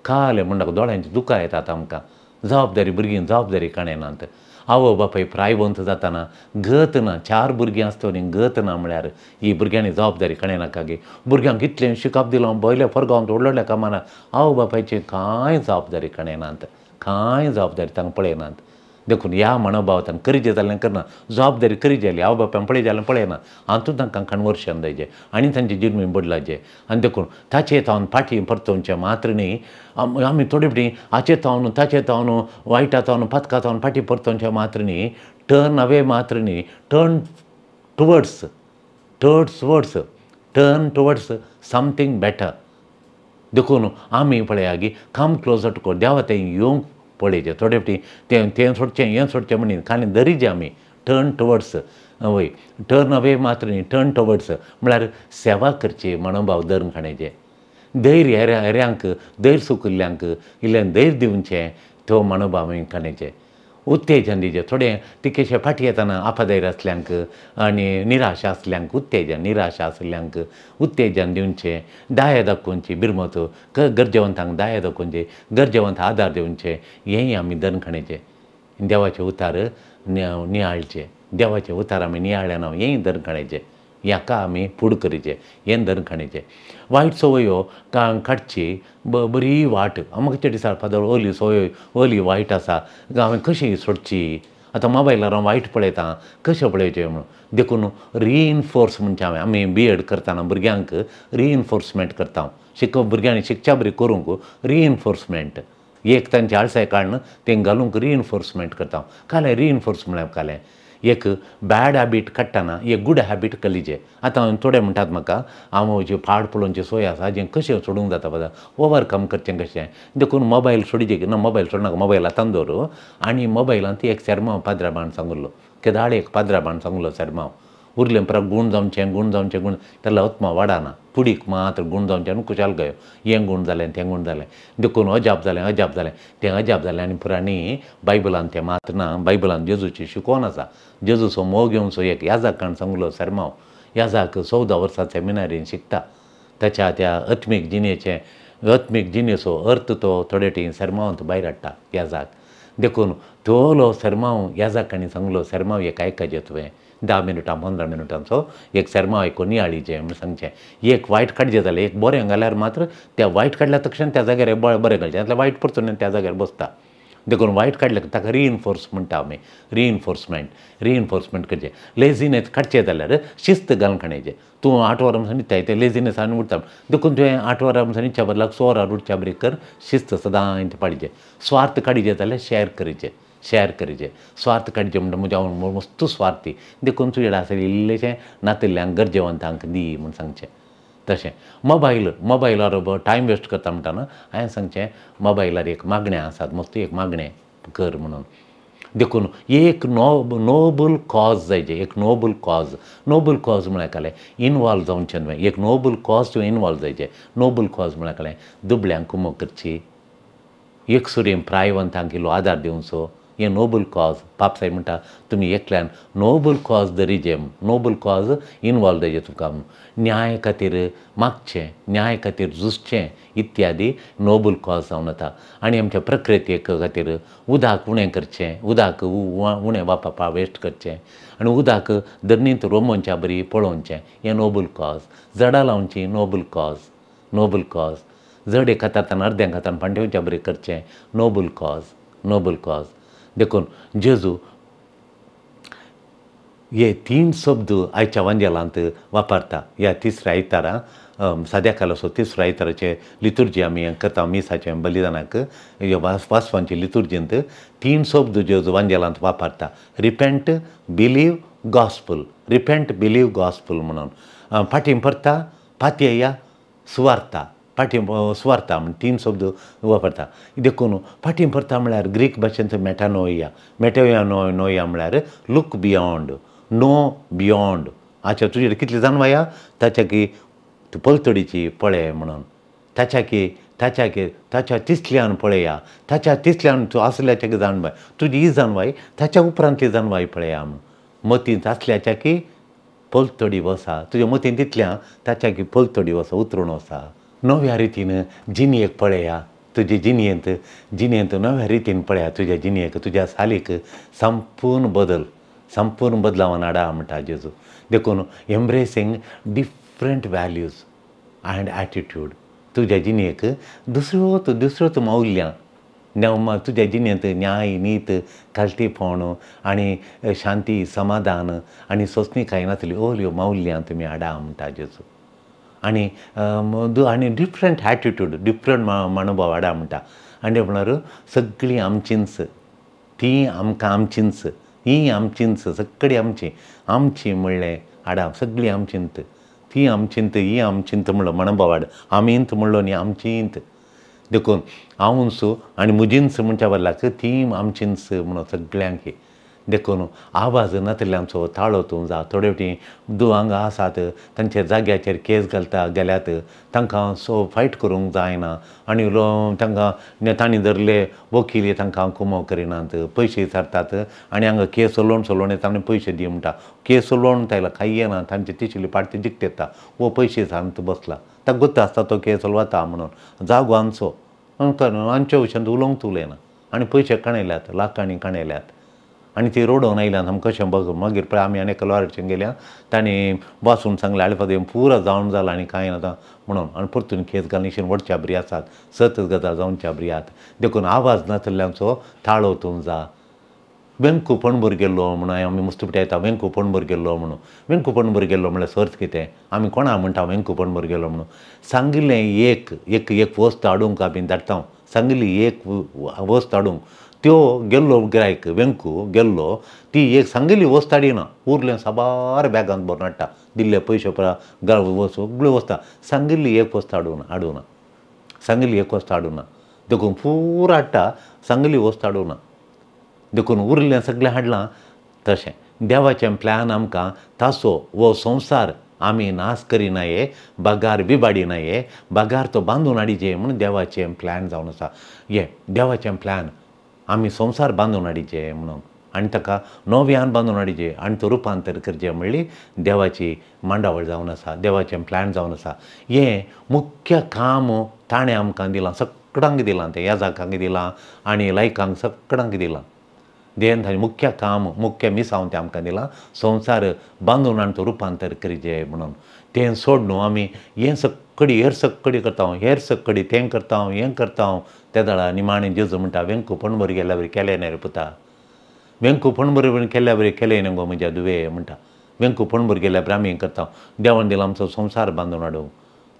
कालें म्हणटा दोळ्यांची दुकां येतात आमकां. जबाबदारी भुरगीं जबाबदारी काडनात. आवय बापाय प्रायवंत जाताना गत ना, 4 भुरगीं आसता न्ही, गत ना म्हळ्यार ही भुरग्यांनी जबाबदारी काडनाका गे. भुरग्यांक इतलें शिकप दिलां, भायल्या परगांवांत व्हडल्या कामाना, आवय बापायची कांय जबाबदारी काडनात, कांय जबाबदारी तांकां पळयनात. देखून ह्या मनोभावांत करीजे जाल्यार करना, जबाबदारी करी जाली आवय बापायन पळय जाल्यार पळयना, हातूंत तांकां कन्वर्शन जायचें आनी तांची जिणमी बदलाचें. आनी देखून ताचे तावन फाटीं परतोवचें मात्र न्ही, आमी थोडे फावटी हाचे तावन ताचे तावन वायटा तावन पातका तावन फाटीं परतोवचें मात्र न्ही, टर्न अवे मात्र न्ही, turn towards, towards, turn towards something better. देखून आमी पळया की कम क्लोजर टू गॉड, देवा तें येवंक पळयचें. थोडे फावटी तें तें सोडचें हें सोडचें म्हणीन खाली दरीचें आमी टर्न टुवर्ड्स, वय टर्न अवे मात्र न्ही, टर्न टुवर्ड्स म्हळ्यार सेवा करची मनोभाव धरून खाण्याचें. धैर्य हेऱ्यांक, धैर्य सुकिल्ल्यांक इल्लें धैर्य दिवचें, तो मनोभाव आमी खाण्याचें. उत्तेजन दिवचें. थोडें तिकेशे फाटीं येतना आपाधैर्य आसल्यांक आनी निराशा आसल्यांक उत्तेजन, निराशा आसल्यांक उत्तेजन दिवचें. दाया दाखोवची, बिरमत गरजेवंतांक दाया दाखोवची, गरजेवंत आदार दिवचें, हेंय आमी धरून खाण्याचें. देवाचे उतार नियाळचें, देवाचे उतार आमी नियाळ्ळे ना, हेंय धरून खाण्याचें. ह्याका आमी फूड करीचें, हें धरून खाण्याचें. वायट संवयो काडची बरी वाट. आमकां दिसा फादर ओली संवय ओली वायट आसा, हांवें कशी सोडची, आतां मोबायलार हांव वायट पळयतां, कशें पळयचें म्हणून. देखून रिइनफोर्स म्हणचें हांवें, आमी बी एड करतना भुरग्यांक रिइनफोर्समेंट करता हांव. शिक भुरग्यांनी शिकच्या बरी करूंक रिइनफोर्समेंट, एक तांची आळसाय काडून तें घालूंक रिइनफोर्समेंट करता हांव. कालें रिइनफोर्स म्हळ्यार कालें एक बॅड हॅबीट काडटना एक गूड हॅबीट कलिजे. आतां थोडे म्हणटात म्हाका हांव जी पाड पळोवची सोय आसा जें कशें सोडूंक जाता पळय, ओवरकम करचें कशें, देखून मोबायल सोडिजे. ना मोबायल सोडनाका, मोबायल हातान दवर आनी मोबायलांत एक सेर्मांव पाद्राबान सांगलो, केदाळ एक पाद्राबान सांगलो सेर्मांव उरलें परत गूण जावचें गूण जावचें गूण तेला आत्मा वाडाना, कुडीक मात्र गूण जावचें आनी खुशाल गयो, हें गूण जालें तें गूण जालें, देखून अजाप जालें अजाप जालें तें अजाप जालें. आनी पुराणी बायबलान तें मात्र ना, बायबलान जेजूची शिकोवन आसा, जेजूचो मोग घेवचो एक याजाकान सांगलो सेर्मांव. याजाक 14 वर्सां सेमिनारीन शिकता, ताच्या त्या आत्मीक जिणेचें आत्मीक जिणेचो अर्थ तो थोडे टी सेर्मांवांत भायर हाडटा याजाक. देखून तोलो सेर्मांव याजाकांनी सांगलो सेर्मांव एक आयकाचें तुवें 10 मिनटां 15 मिनटांचो एक सेर्मांव आयकून नियाळीचें म्हूण सांगचें. एक वायट काडचें जाल्यार एक बरें घाल्यार मात्र त्या वायट काडल्या तक्षण त्या जाग्यार बरें घालचें, नाजाल्यार वायट परतून त्या जाग्यार बसता. देखून वायट काडलें ताका रिइन्फोर्स म्हणटा आमी, रिइन्फोर्समेंट रिइन्फोर्समेंट करचें. लेजीनेस काडचें जाल्यार शिस्त घालून काडचें. तूं 8 वरां म्हणून न्हिदताय तें लेजीनेस आनी उरता, देखून तुवें 8 वरां म्हणून न्हिदच्या बदलाक 6 वरां उठच्या बरी कर, शिस्त सदां पाळचें. स्वार्थ काडचें जाल्यार शेअर करचें, शेअर करचें. स्वार्थ काडचें म्हणटा म्हजें हांव मस्तू स्वार्थी, देखून तुजें आसा इल्लेशें नातिल्ल्यांक गरजेवंतांक दी म्हूण सांगचें. तशें मोबायल मोबायलार टायम वेस्ट करता म्हणटा न्हू, हांवें सांगचें मोबायलार एक मागणें आसात मस्त एक मागणें कर म्हणून. देखून एक नोबल कॉज जायचें, एक नोबल कॉज, नोबल कॉज म्हळ्यार कालें इनवॉल्व जावचें न्हय, एक नोबल कॉज तुवें इनवॉल्व जायचें. नोबल कॉज म्हळ्यार कालें दुबळ्यांक कुमक करची, एक सुरेन प्रायवंतांक इल्लो आदार दिवचो, हें नोबल कॉज. पापसाय म्हणटा तुमी एकल्यान नोबल कॉज धरिजे, नोबल कॉज इनवॉल्व जायचें तुमकां, न्याय खातीर मागचें, न्याय खातीर झुजचें इत्यादी नोबल कॉज जावन वता. आनी आमच्या प्रकृती खातीर उदक उणें करचें, उदक उणें वापरपा वेस्ट करचें आनी उदक धरणींत रोमोवच्या बरी पळोवचें, हें नोबल कॉज. झाडां लावचीं नोबल कॉज, नोबल कॉज. जड एक हातान अर्द्या हातान पांटेवच्या बरी करचें, नोबल कॉज, नोबल कॉज. देखून जेजू हे 3 शब्द आयच्या वांजेलांत वापरता. ह्या तिसऱ्या आयतारा साद्या कालाचो तिसऱ्या आयताराचे लितुर्जी आमी करता, मिसाचें बलिदानाक वासवांचे लितुर्जींत 3 शब्द जेजू वांजेलांत वापरता, repent believe gospel, repent believe gospel म्हणून. फाटीं परता पातयेया सुवार्ता, फाटीं सुवार्ता म्हण 3 शब्द वापरता. देखून फाटीं परता म्हळ्यार ग्रीक भाशेंत मेटानोया, मेटोया नोया म्हळ्यार लूक बियोंड, नो बियोंड. आच्छा तुजे कितली जाणवाया ताच्या की तूं पलतडीची पळय म्हणून, ताच्या की ताच्या की ताच्या तिसल्यान पळया, ताच्या तिसल्यान तूं आसल्याच्या की जाणवाय, तुजी ही जाणवाय ताच्या उपरांतली जाणवाय पळया म्हणून. मतींत आसल्याच्या की पलतडी वसा, तुज्या मतींत तितल्या ताच्या की पलतडी वसा, उतरून वसा. नव्या रितीन जिणेक पळया, तुजे जिणेंत जिणेंत नव्या रितीन पळया, तुज्या जिणेक तुज्या सालीक संपूर्ण बदल, संपूर्ण बदलावान हाडा म्हणटा जेजू. देखून embracing different values and attitude, तुज्या जिणेक दुसऱ्योच दुसऱ्योच मौल्यां, तुज्या जिणेंत न्याय नीत खालतीपण आनी शांती समाधान आनी सोंसणीकाय नासली ओल्यो मौल्यां तुमी हाडा म्हणटा जेजू. आनी आनी डिफरंट एटिट्यूड, डिफरंट मनोभाव हाडा म्हणटा. आनी म्हळ्यार सगळीं आमचींच, तीं आमकां आमचींच, हीं आमचींच, सगळीं आमचीं, आमचीं म्हणलें हाडा, सगळीं आमचींत, तीं आमचींत, हीं आमचींत म्हणलो मनोभाव हाड, आमींत म्हणलो न्ही आमचींत. देखून हांवूच आनी म्हजींच म्हणच्या बदलाक तीं आमचींच म्हणून सगळ्यांक. देखून आवाज नातिल्ल्यांचो ताळो तूं जा. थोडे फावटी हांगा आसात तांच्या जाग्याचेर केस घालता गेल्यात, तांकां सो फायट करूंक जायना आनी तांकां तांणी धरले वकील तांकां कुमो करिनात, पयशे विचारतात आनी हांगा केस चलोवन चलोवन येता आनी पयशे दी म्हणटा. केस चलोवन तायला कांय येना, तांचे तिसली पार्टी जिखता येता, वो पयशे सांत बसला, ताका गोत्ता आसता तो केस चलवता म्हणून. जागो आमचो आमच्या विशयांत उलोवंक उलयना आनी पयशे काणयल्यात, लाखांनी काणयल्यात आनी ती रोडोवन आयल्यान आमकां कशें बघ. मागीर पळय आमी आनी एका लॉयराचेर गेल्या, तांणी बसून सांगलें आळपाद पुरो जावन जाला आनी कांय ना म्हणून, आनी परतून केस घालून इशेन वडच्या बरी आसात, सत गजाल जावच्या बरी आसात. देखून आवाज नातिल्ल्यांचो ताळो तूं जा. वेंकू पणभर गेल्लो म्हणून आमी मुस्तुपटी येता, वेंकू पणभर गेल्लो म्हणून. वेंकू पणभर गेल्लो म्हणल्यार सर्त कितें, आमी कोणा म्हणटा वेंकू पणभर गेल्लो म्हणून. सांगिल्लें एक एक एक वस्त हाडूंक आमी धाडटा, सांगिल्ली एक वस्त हाडूंक त्यो गेल्लो गिरायक वेंकू गेल्लो ती एक सांगिल्ली वस्त हाडिना उरलें साबार बॅगांत भरून हाडटा दिल्ले पयशे परा सगळ्यो वस्तां सांगिल्ली एक वस्त हाडूना सांगिल्ली एक वस्त हाडूना देखून पुरो हाडटा सांगिल्ली वस्त हाडूना देखून उरलें सगळें हाडलां. तशें देवाचें प्लॅन आमकां ताचो हो संवसार आमी नाश करिनाये बगार बिबाडिनाये बगार तो बांदून हाडिजे म्हूण देवाचें प्लॅन जावन आसा. हें देवाचें प्लॅन आमी संवसार बांदून हाडिजे म्हणून आनी ताका नव्यान बांदून हाडिजे आनी तो रुपांतर करचें म्हणली देवाची मांडावळ जावन आसा देवाचें प्लॅन जावन आसा. हें मुख्य काम ताणें आमकां दिलां सगळ्यांक दिलां तें याजाकांक दिलां आनी लायकांक सगळ्यांक दिलां. देन ताणें मुख्य काम मुख्य मिसांव तें आमकां दिलां संवसार बांदून आनी तो रुपांतर करचें म्हणून. तें सोड न्हू आमी हें सक्कडी हेर सक्कडी करता हेर सक्कडी तें करता हें करता त्या वेळार निमाणें जेजू म्हणटा वेंकू पणबर गेल्या बरी केलें न्ही रे पुता वेंकू पणबर केल्या बरी केलें न्ही गो म्हज्या धुवे म्हणटा वेंकू पणबर गेल्या बरी आमी करता देवान दिला आमचो संवसार बांदून हाडूं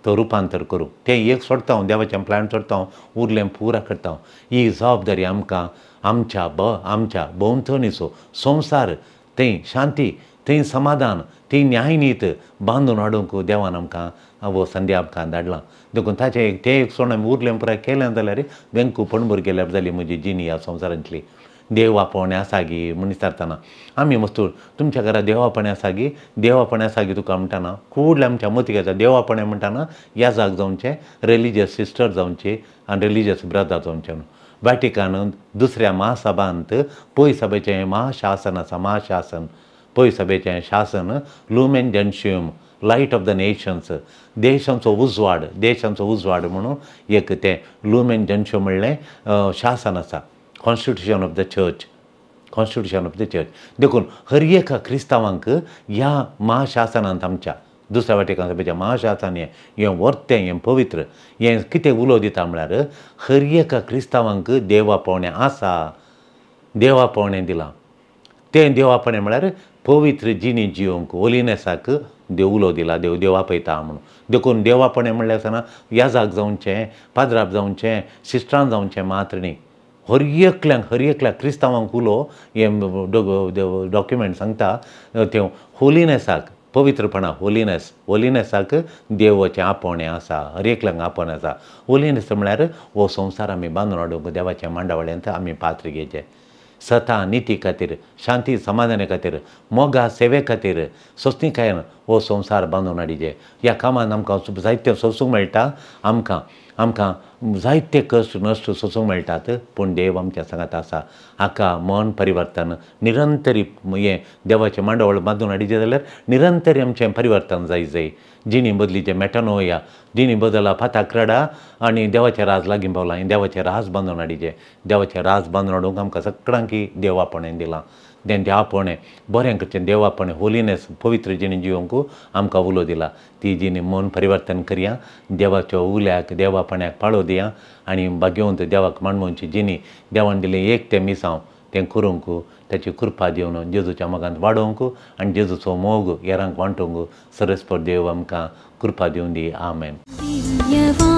तो रुपांतर करूं तें एक सोडता हांव देवाचें प्लॅन सोडता हांव उरलें पुरा करता. ही जबाबदारी आमकां आमच्या आमच्या भोंवतणीचो संवसार थंय शांती थंय समाधान थंय न्यायनीत बांदून हाडूंक देवान आमकां हो संदी आमकां धाडला. देखून ताचें एक तें एक सोडून आमी उरलें पुराय केलें जाल्यार वेंकू पणबर गेल्यार जाली म्हजी जिणी ह्या संवसारांतली. देव आपोवणें आसा गी म्हूण विचारतना आमी मस्तूर तुमच्या घरा देवापणें आसा गी देवापणें आसा गी तुका म्हणटाना कुडले आमच्या मतीक येता देवापणें म्हणटाना याजाक जावचें रिलिजियस सिस्टर जावची आनी रिलिजियस ब्रदर जावचें म्हणून. वाटिकान दुसऱ्या महासभांत पय सभेचें महाशासन आसा महाशासन पय सभेचें शासन Lumen Gentium light of the nations देशांचो उजवाड म्हणून एक तें लुमेन जेन्शियम म्हणलें शासन आसा constitution of the church constitution of the church. देखून हर एका क्रिस्तांवांक ह्या महाशासनांत आमच्या दुसऱ्या वाटिकान सभेच्या महाशासन हें हें वर्तें हें पवित्र हें कितें उलो दिता म्हळ्यार हर एका क्रिस्तांवांक देवापणें आसा देवापणें दिलां तें देवापणें म्हळ्यार पवित्र जिणी जियोंक होलिनेसाक देव उलो दिला देव देव आपयता म्हणून. देखून देवापणें म्हणलें आसतना याजाक जावचें पाद्राप जावचें सिस्टरान जावचें मात्र न्ही हर एकल्या क्रिस्तांवांक उलो हें डॉक्युमेंट सांगता तें होलिनेसाक पवित्रपणा होलिनेस होलिनेसाक देवाचें आपोवणें आसा हर एकल्यांक आपोवणें आसा. होलिनेस म्हळ्यार हो संवसार आमी बांदून हाडूंक देवाच्या मांडावळ्यांत आमी पात्र घेवचें सता निती खातीर शांती समाधाना खातीर मोगा सेवे खातीर सोंसणीकायेन हो संवसार बांदून हाडिजे. ह्या कामान आमकां जायतें सोंसूंक मेळटा आमकां आमकां जायते कश्ट नश्ट सोंसूंक मेळटात पूण देव आमच्या सांगात आसा. हाका मन परिवर्तन निरंतरी हें देवाचें मांडावळ बांदून हाडिचें जाल्यार निरंतरी आमचें परिवर्तन जाय जाय जिणी बदलीचें मेटानोया जिणी बदला फाताक्रडा आनी देवाचें राज लागीं पावलां हें देवाचें राज बांदून हाडिचें देवाचें राज बांदून हाडूंक आमकां सगळ्यांकी देव आपोवणें दिलां तें देवापणें बरें करचें देवापणें होलिनेस पवित्र जिणी जिवंक आमकां उलो दिला ती जिणी मन परिवर्तन करया देवाच्या उल्याक देवापण्याक पाळो दिया आनी भाग्यवंत देवाक मांडवची जिणी देवान दिलें एक तें मिसांव तें करूंक ताची कृपा दिवन जेजूच्या मोगांत वाडोवंक आनी जेजूचो मोग हेरांक वांटूंक सरस्पर देव आमकां कृपा दिवन दी. आमेन.